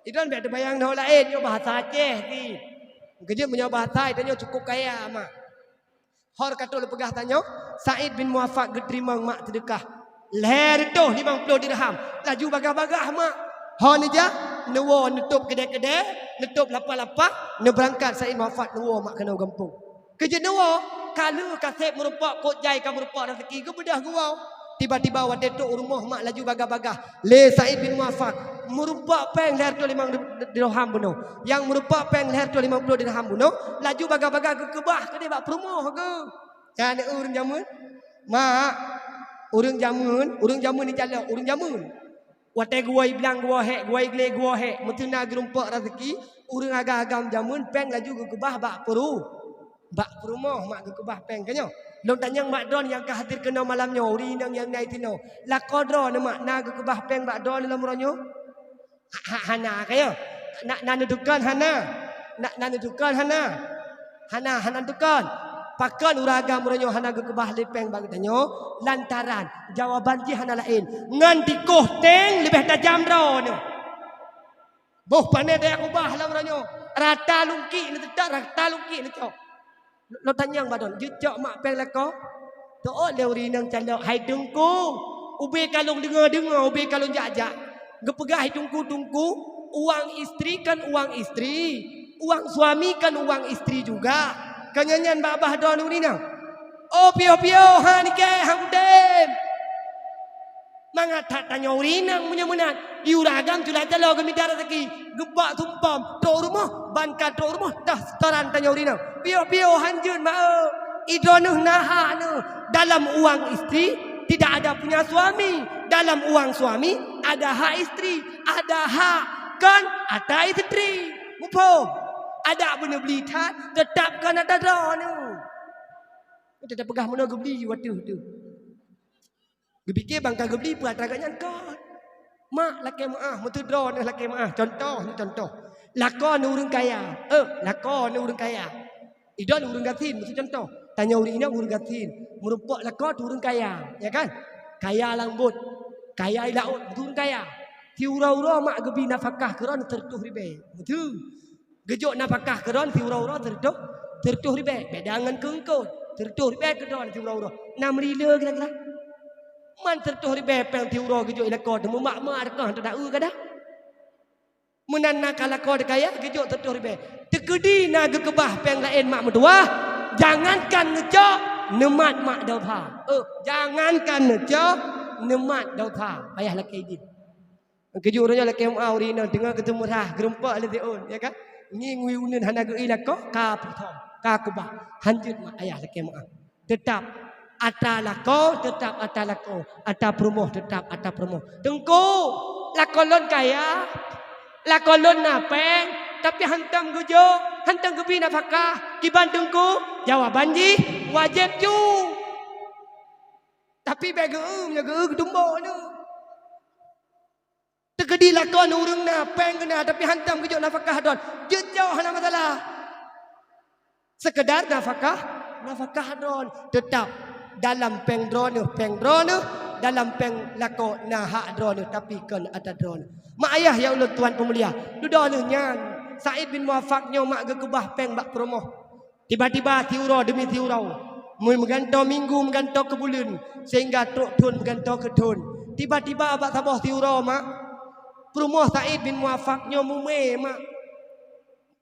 Idon bék teubayang nyoe laén, nyoe bahasa Aceh cit. Keujeuet meunyoe bahasa tanyoe cukôp kaya mak. Hor ka trok lôn peugah tanyoe, Said bin Muwaffaq geuteurimong mak seudeukah lhée reutôh limong ploh dirham, laju bagaih-bagaih mak. Hor neujak, neuwoe neutôb keudée-keudée, neutôb lapah-lapah, neubeurangkat Said Muwaffaq neuwoe mak keunoe gampông. Keujeuet neuwoe, ka lheueh ka seb meurumpok, kot jai ka meurumpok raseuki, geubeudôh geuwoe. Tiba-tiba watée trok u rumoh mak laju bagaih-bagaih lé Said bin Muwaffaq, meurumpok péng lhée reutôh limong dirham bunoe. Nyang meurumpok péng lhée reutôh limong ploh dirham bunoe, laju bagaih-bagaih geukeubah keudeh bak peurumoh geuh. Nyan ureuëng jameun. Mak, ureuëng jameun, ureuëng jameun ni calok, ureuëng jameun. Watée geuwoe blang geuwoe hék, geuwoe glé geuwoe hék, meuteuna geurumpok raseuki, ureuëng agam-agam jameun péng laju geukeubah bak peuru-, bak peurumoh mak geukeubah péng. Ka nyoe, lôn tanyong bak droe nyang ka hadir keunoe malam nyoe, ureuëng inong nyang na sinoe, lakoe droeneuh mak na geukeubah péng bak droeneuh lom uroe nyoe? Ha-, ha-, hana, ka nyoe? Na, na neutukon hana? Na, na neutukon hana? Hana, hana neutukon. Pakon ureuëng agam uroe nyoe hana geukeubah lé péng bak geutanyoe? Lantaran jawaban jih hana laén, ngon tikoh teng leubeh tajam droeneuh. Boh pané tajak keubah lam uroe nyoe, rata lungkik neuteutak, rata lungkik neucok. Lôn tanyong bak droeneuh, jeuet cok mak péng lakoe? Teuôt lé ureuëng inong calok, "Hai Teungku, ubé ka lôn deungoe-deungoe, ubé ka lôn jak-jak. Geupeugah hai Teungku, Teungku, uang istri kan uang istri, uang suami kan uang istri juga." Ka nyan-nyan bak babah droeneuh ureuëng inong. Oh, piôh-piôh, ha, nike, ha, udeb. Mangat that tanyoe ureuëng inong meunyoe meunan, di ureuëng agam cula caloe geumita raseuki, geubak sumpom, trok u rumoh, ban ka trok u rumoh, dah setoran tanyoe ureuëng inong. Piôh-piôh hanjeut mak eu, idroeneuh na hak neuh. Dalam uang istri tidak ada punya suami, dalam uang suami ada hak istri, ada hak kon ata istri. Muphom? Adak beuneubli that, teutap kon ata droeneuh. Teutab peugah meunoe geubli wateuh teuh. Geupike ban ka geubli peue atra gobnyan kon. Mak lakée meuáh, meuteudroe neuh lakée meuáh. Contoh, ni contoh. Lakoe neuh ureuëng kaya. Eh, lakoe neuh ureuëng kaya. Idon ureuëng gasien, meusu contoh. Tanyoe ureuëng inong ureuëng gasien. Meurumpok lakoe teuh ureuëng kaya, ya kan? Kaya lam bot, kaya i laôt, meusu ureuëng kaya. Siuroe-uroe mak geubri nafakah keu droe seureutôh ribée. Meusu. Geujok nafakah keu droe siuroe-uroe seureutôh, seureutôh ribée. Beda ngon keu eungkôt. Sireutôh ribèe keudroe siuroe-uroe. Na meurile kira-kira. Man sireutôh ribèe péng siuroe geujok i lakoe teuh, meumak-mak teuka hana teudaue kadang. Meunan na ka lakoe teuh kaya geujok sireutôh ribèe. Teukeudi na geukeubah péng laén mak meutuwah, jangankan neucok, neumat mak desya. Eh, jangankan neucok, neumat desya. Payah lakèe idin. Keujeuet uroe nyoe lakèe meu'ah ureueng inong teungoh geuteumeurah, geurumpok lé siôn, ya kan? Ngieng wie uneuen hana geu-i lakoe, ka puthom, ka keubah. Hanjeuet mak ayah lakèe meu'ah. Teutap atra lakoe, teutap atra lakoe, atra peurumoh, teutap atra peurumoh. Teungku, lakoe lôn kaya, lakoe lôn na péng, tapi hantom geujok, hantom geubi nafakah. Kiban teungku, jawaban jih wajéb ju. Tapi bèk geu-eu, meunyoe geu-eu geutumbok nyoe. Teukeudi lakoe ureueng na, péng geuh na, tapi hantom geujok nafakah droen. Jeuet jok hana masalah. Sekedar nafakah, nafakah droen. Teutap dalam péng droeneuh, péng droeneuh, dalam péng lakoe na hak droeneuh, tapi kon atra droeneuh. Mak ayah nyang ulôn tuan peumulia, dudoe lheueh nyan, Said bin Muafak nyoe mak geukeubah péng bak peurumoh. Tiba-tiba siuroe deumi siuroe, meu-, meugantoe minggu, meugantoe keu buleuen, sehingga trok thon meugantoe keu thon. Tiba-tiba bak saboh siuroe, mak, peurumoh Said bin Muafak nyoe mumè, mak.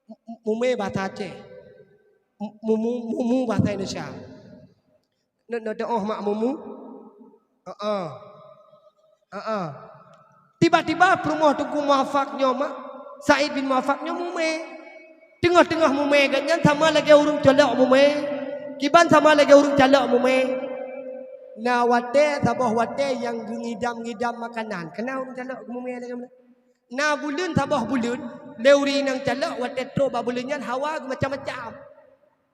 M-, mumè bahasa Aceh. M-, mumu, mumu bahasa Indonesia. Nyoe, nyoe teu'oh mak mumu? Heeh. Heeh. Tiba-tiba peurumoh Teungku Muafak nyoe mak, Said bin Muafak nyoe mumè. Teungoh-teungoh mumè geuh nyan sama lagèe ureueng calok mumè. Kiban sama lagèe ureueng calok mumè. Na watèe, saboh watèe nyang geungidam-ngidam makanan. Kana ureueng calok geumumè lagèe meunan. Na buleuen, saboh buleuen, lé ureueng inong calok watèe trok bak buleuen nyan hawa geumacam-macam.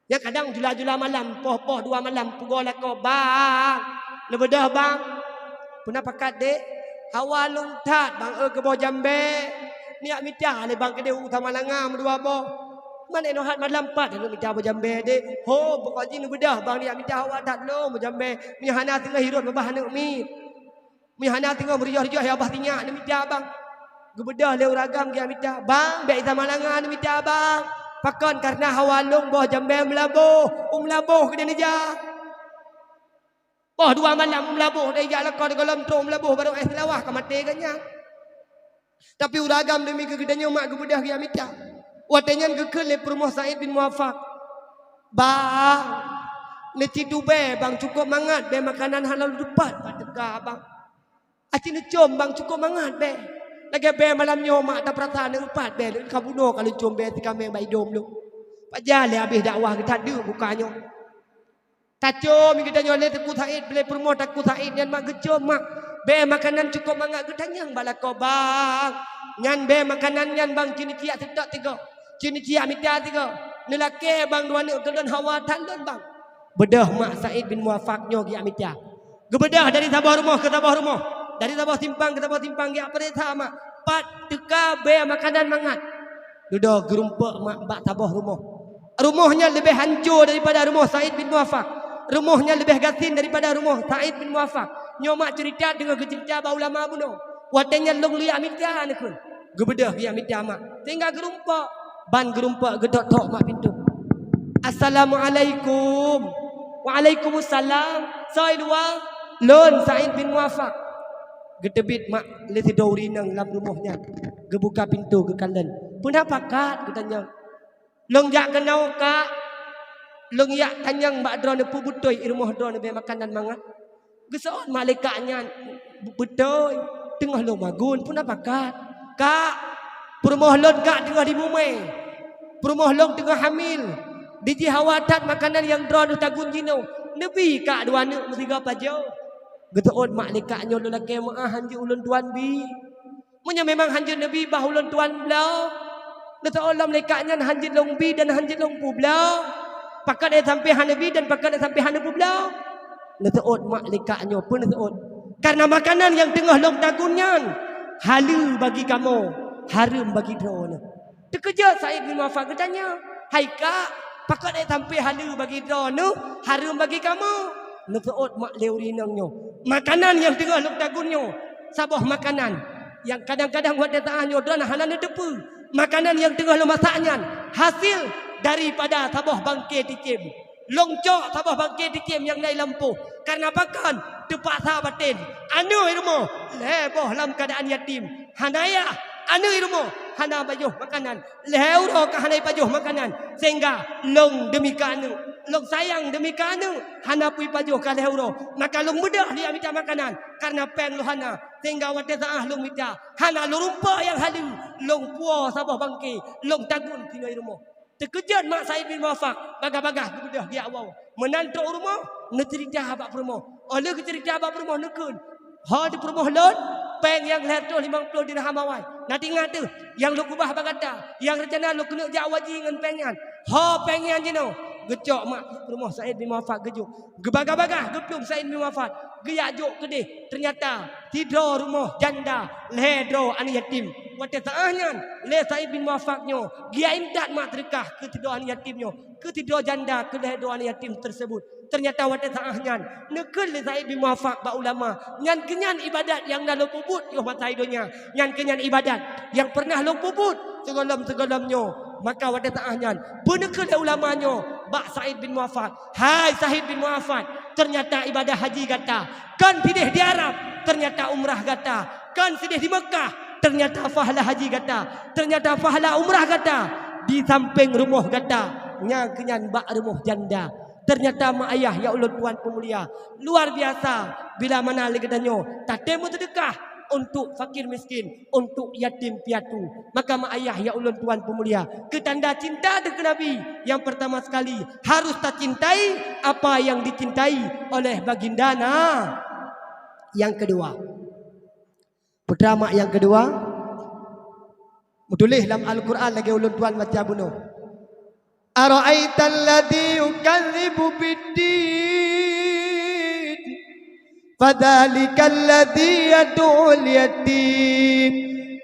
Nyan kadang jula-jula malam, poh-poh dua malam, peugoe lakoe, "Bang, neubeudôh, Bang." "Peue na pakat, Dek?" "Hawa lôn that, Bang, eu, keu boh jambèe. Neujak mita lé Bang keudéh u Samalanga meudua boh." "Man inoe that malam pat neujak mita boh jambèe, Dek?" "Ho, pokok jih neubeudôh, Bang, neujak mita hawa that lôn boh jambèe. Meunyoe hana singoh hi rot babah aneuk miet." Meunyoe hana teungoh meurijoh-rijoh, ya bah sinyak neumita, Bang. Geubeudôh lé ureueng agam geujak mita, "Bang, bèk i Samalanga neumita, Bang. Pakon? Kareuna hawa lôn boh jambèe meulaboh, u meulaboh keudéh neujak." Poh dua malam u meulaboh, dai jak lakoe di gohlom trok u meulaboh, barô éh seulawah ka maté geuh nyan. Tapi ureueng agam deumi keu geutanyoe mak geubeudôh geujak mita. Watèe nyan geukheun lé peurumoh Said bin Muafak, "Bang, neucit ubé, Bang, cukôp mangat, bèe makanan hana lôn teupat pat teuka, Bang." "Aci neucôm, Bang, cukôp mangat bèe. Lagèe bèe malam nyoe mak tapeurasa neueupat bèe, lôn ka bunoe ka lôn com bèe sikaméng bak idôm lôn. Pajan lé habéh dakwah geuthat deuek buka nyoe." Tacôm geutanyoe lé Teungku Said, lé peurumoh Teungku Said nyan mak geucôm mak. Bèe makanan cukôp mangat geutanyong bak lakoe, "Bang, nyan bèe makanan nyan, Bang, ci neuciak seutôt tiga. Ci neuciak mita tiga. Neulakèe, Bang, dua aneuk keu lôn hawa that lôn, Bang." Beudôh mak Said bin Muafak nyoe geujak mita. Geubeudôh dari saboh rumoh keu saboh rumoh, dari saboh simpang keu saboh simpang, geujak peuriksa mak, pat teuka bèe makanan mangat. Dudoe geurumpok mak bak saboh rumoh. Rumoh nyan leubeh hanco daripada rumoh Said bin Muafak. Rumoh nyan leubeh gasien daripada rumoh Said bin Muafak. Nyoe mak ceurita teungoh geuceurita bak ulama bunoe. Watèe nyan lôn geujak mita neukheun. Geubeudôh geujak mita mak. Sehingga geurumpok. Ban geurumpok geutok-tok mak pintoe. "Assalamualaikum." "Waalaikumsalam. Soe i luwa?" "Lôn Said bin Muafak." Geuteubiet mak lé sidroe ureueng inong lam rumoh nyan. Geubuka pintoe geukalon. "Peue na pakat?" geutanyong. "Lôn jak keunoe, Kak. Lôn jak tanyong bak droeneuh peue beutôi i rumoh droeneuh bèe makanan mangat." Geuseuôt mak lé kak nyan, "Beutôi, teungoh lôn magun, peue na pakat?" "Kak, peurumoh lôn kak teungoh dimumè. Peurumoh lôn teungoh hamil. Di jih hawa that makanan nyang droeneuh tagun jinoe. Neubi kak dua aneuk meusigoe pajoh." Geuseuôt mak lé kak nyoe, "Lôn lakèe meu'ah, hanjeuet ulôn tuan bi." "Meunyoe memang hanjeuet neubi, bah ulôn tuan bloe." Neuseuôt lom lé kak nyan, "Hanjeuet lôn bi dan hanjeuet lôn peubloe. Pakon ék sampoe hana neubi dan pakon ék sampoe hana neupeubloe." Neuseuôt mak lé kak nyoe, "Peue neuseuôt?" "Kareuna makanan nyang teungoh lôn tagun nyan haleue bagi kamoe, hareuem bagi droeneuh." Teukeujot Said bin Muafak geutanyong, "Hai kak, pakon ék sampoe haleue bagi droeneuh, hareuem bagi kamoe?" Neuseuôt mak lé ureueng inong nyoe, "Makanan nyang teungoh lôn tagun nyoe, saboh makanan nyang kadang-kadang watèe teu'ah nyoe droeneuh hana neuteupeue. Makanan nyang teungoh lôn masak nyan hasil daripada saboh bangke cicém. Lôn cok saboh bangke teucém nyang na i lampôh. Kareuna pakon? Teupaksa baten. Aneuk rumoh lhèe boh lam keuadaan yatim, hana yah. Aneuk rumoh hana pajoh makanan. Lhèe uroe ka hana ipajoh makanan, sehingga lôn demi keu aneuk, lôn sayang demi keu aneuk, hana peue ipajoh ka lhèe uroe. Maka lôn beudôh lé mita makanan, kareuna péng lôn hana, sehingga watèe saát lôn mita, hana lôn rumpok nyang haleue, lôn puwoe saboh bangke, lôn tagun sinoe i rumoh. Teukeujot mak Said bin Muwaffaq, bagah-bagah geubeudôh geujak woe. Meunan trôk u rumoh, neuceurita bak peurumoh. Óh lheueh geuceurita bak peurumoh, neukheun, "Ho di peurumoh lôn, péng nyang lhèe reutôh limong ploh dirham awai. Na teuingat teuh, nyang lôn keubah bak gata, nyang reuncana lôn keuneuk jak u haji ngon péng nyan. Ho péng nyan jinoe." Geucok mak peurumoh Said bin Muwaffaq geujok. Geubagah-bagah geuplueng Said bin Muwaffaq, geujak jok keudeh. Teunyata sidroe rumoh janda, lhèe droe aneuk yatim. Watèe saát nyan, lé Said bin Muwaffaq nyoe geujak intat mat seudeukah keu sidroe aneuk yatim nyoe, keu sidroe janda, keu lhèe droe aneuk yatim teuseubut. Teunyata watèe saát nyan, neukheun lé Said bin Muwaffaq bak ulama, "Nyan keuh nyan ibadat nyang na lôn peubuet yoh masa i donya. Nyan keuh nyan ibadat nyang peureunah lôn peubuet sigohlom-sigohlom nyoe." Maka watèe saát nyan, beuneukheun lé ulama nyoe bak Said bin Muwaffaq, "Hai Said bin Muwaffaq, teunyata ibadah haji gata kon sideh di Arab, teunyata umrah gata kon sideh di Meukah, teunyata pahala haji gata, teunyata pahala umrah gata di sampéng rumoh gata, nyang keuh nyan bak rumoh janda." Teunyata mak ayah nyang ulôn tuan peumulia, luar biasa bila mana lé geutanyoe tatem meuseudeukah untuk fakir miskin, untuk yatim piatu. Maka mak ayah nyang ulôn tuan peumulia, keu tanda cinta teuh keu Nabi, nyang peurtama sekali harus tacintai apa nyang dicintai oleh baginda na. Nyang keudua, peue teuma nyang keudua, meutuléh lam Al-Quran lagèe ulôn tuan baca bunoe. "Ara'aital ladzi yukadzibu biddin, fadzalikal ladzi yad'ul yatim,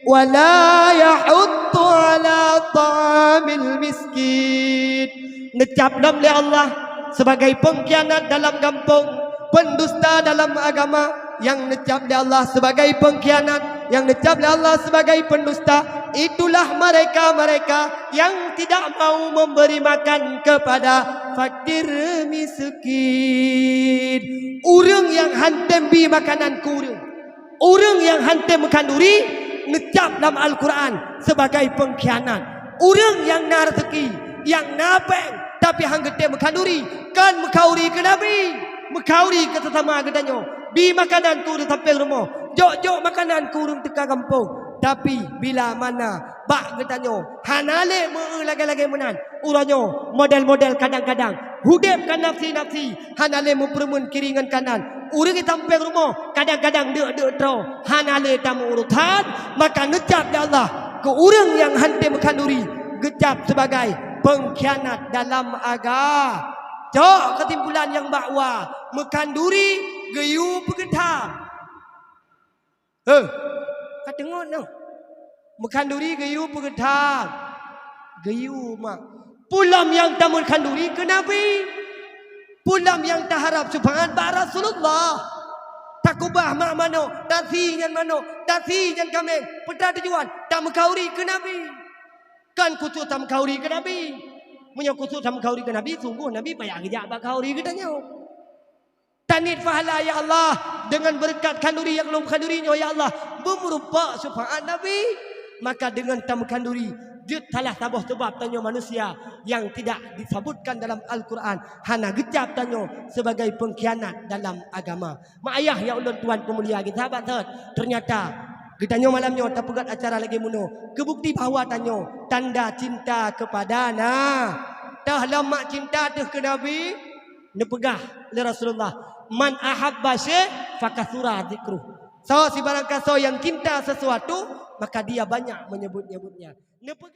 wa la yahuddu 'ala ta'amil miskin." Neucap lom lé Allah sibagai peungkhianat dalam gampông, peundusta dalam agama. Nyang neucap lé Allah sibagai peungkhianat, nyang neucap lé Allah sibagai peundusta, itulah mereka-mereka yang tidak mau memberi makan kepada fakir miskin. Ureueng nyang han tem bi makanan keu ureueng, ureueng nyang han tem meukhanduri, neucap lam Al-Quran sibagai peungkhianat. Ureueng nyang na reuzeki, nyang na péng, tapi han geutem meukhanduri, kon meukhanduri keu Nabi, meukhanduri keu sesama geutanyoe. Bi makanan keu ureueng sampéng rumoh, jok-jok makanan keu ureueng teuka gampông. Tapi bila mana bak geutanyoe hana lé meu-eu lagèe-lagèe meunan. Uroe nyoe model-model kadang-kadang udép ka nafsi-nafsi, hana lé meupeureumeun kiri ngon kanan. Ureueng sampéng rumoh kadang-kadang deuk-deuk droe, hana lé tameuurusan, maka neucap lé Allah keu ureueng nyang han tem meukhanduri, geucap sibagai peungkhianat dalam aga. Cok keusimpulan nyang bak wa, meukhanduri geuyue peugeutham. Heh, ka teungoh noh. Meukhanduri geuyue peugeutham. Geuyue mak. Peue lom nyang tameukhanduri keu Nabi. Peue lom nyang taharab syeufaat bak Rasulullah. Takubah mak manok, tasi nyan manok, tasi nyan kaméng. Peue teuma tujuan? Tameukhanduri keu Nabi. Kon khusos tameukhanduri keu Nabi. Meunyoe khusos tameukhanduri keu Nabi, sunggoh Nabi payah geujak bak khanduri geutanyoe. Taniet pahala, ya Allah, deungon beureukat khanduri nyang lôn khanduri nyoe, ya Allah, beumeurumpok syeufaat Nabi. Maka deungon tameukhanduri, jeuet salah saboh seubab tanyoe manusia nyang tidak disebutkan dalam Al-Quran, hana geucap tanyoe sibagai peungkhianat dalam agama. Mak ayah nyang ulôn tuan peumulia, sahabat sot, teunyata geutanyoe malam nyoe tapeugöt acara lagèe meunoe, keu bukti bahwa tanyoe tanda cinta keupada na. Toh lom mak cinta teuh keu Nabi? Neupeugah lé Rasulullah, "Man ahabba syai' fakasura dzikruh." Soe sibarang kasoe nyang cinta sesuatu, maka dia banyak menyebut-nyebutnya. Neupeugah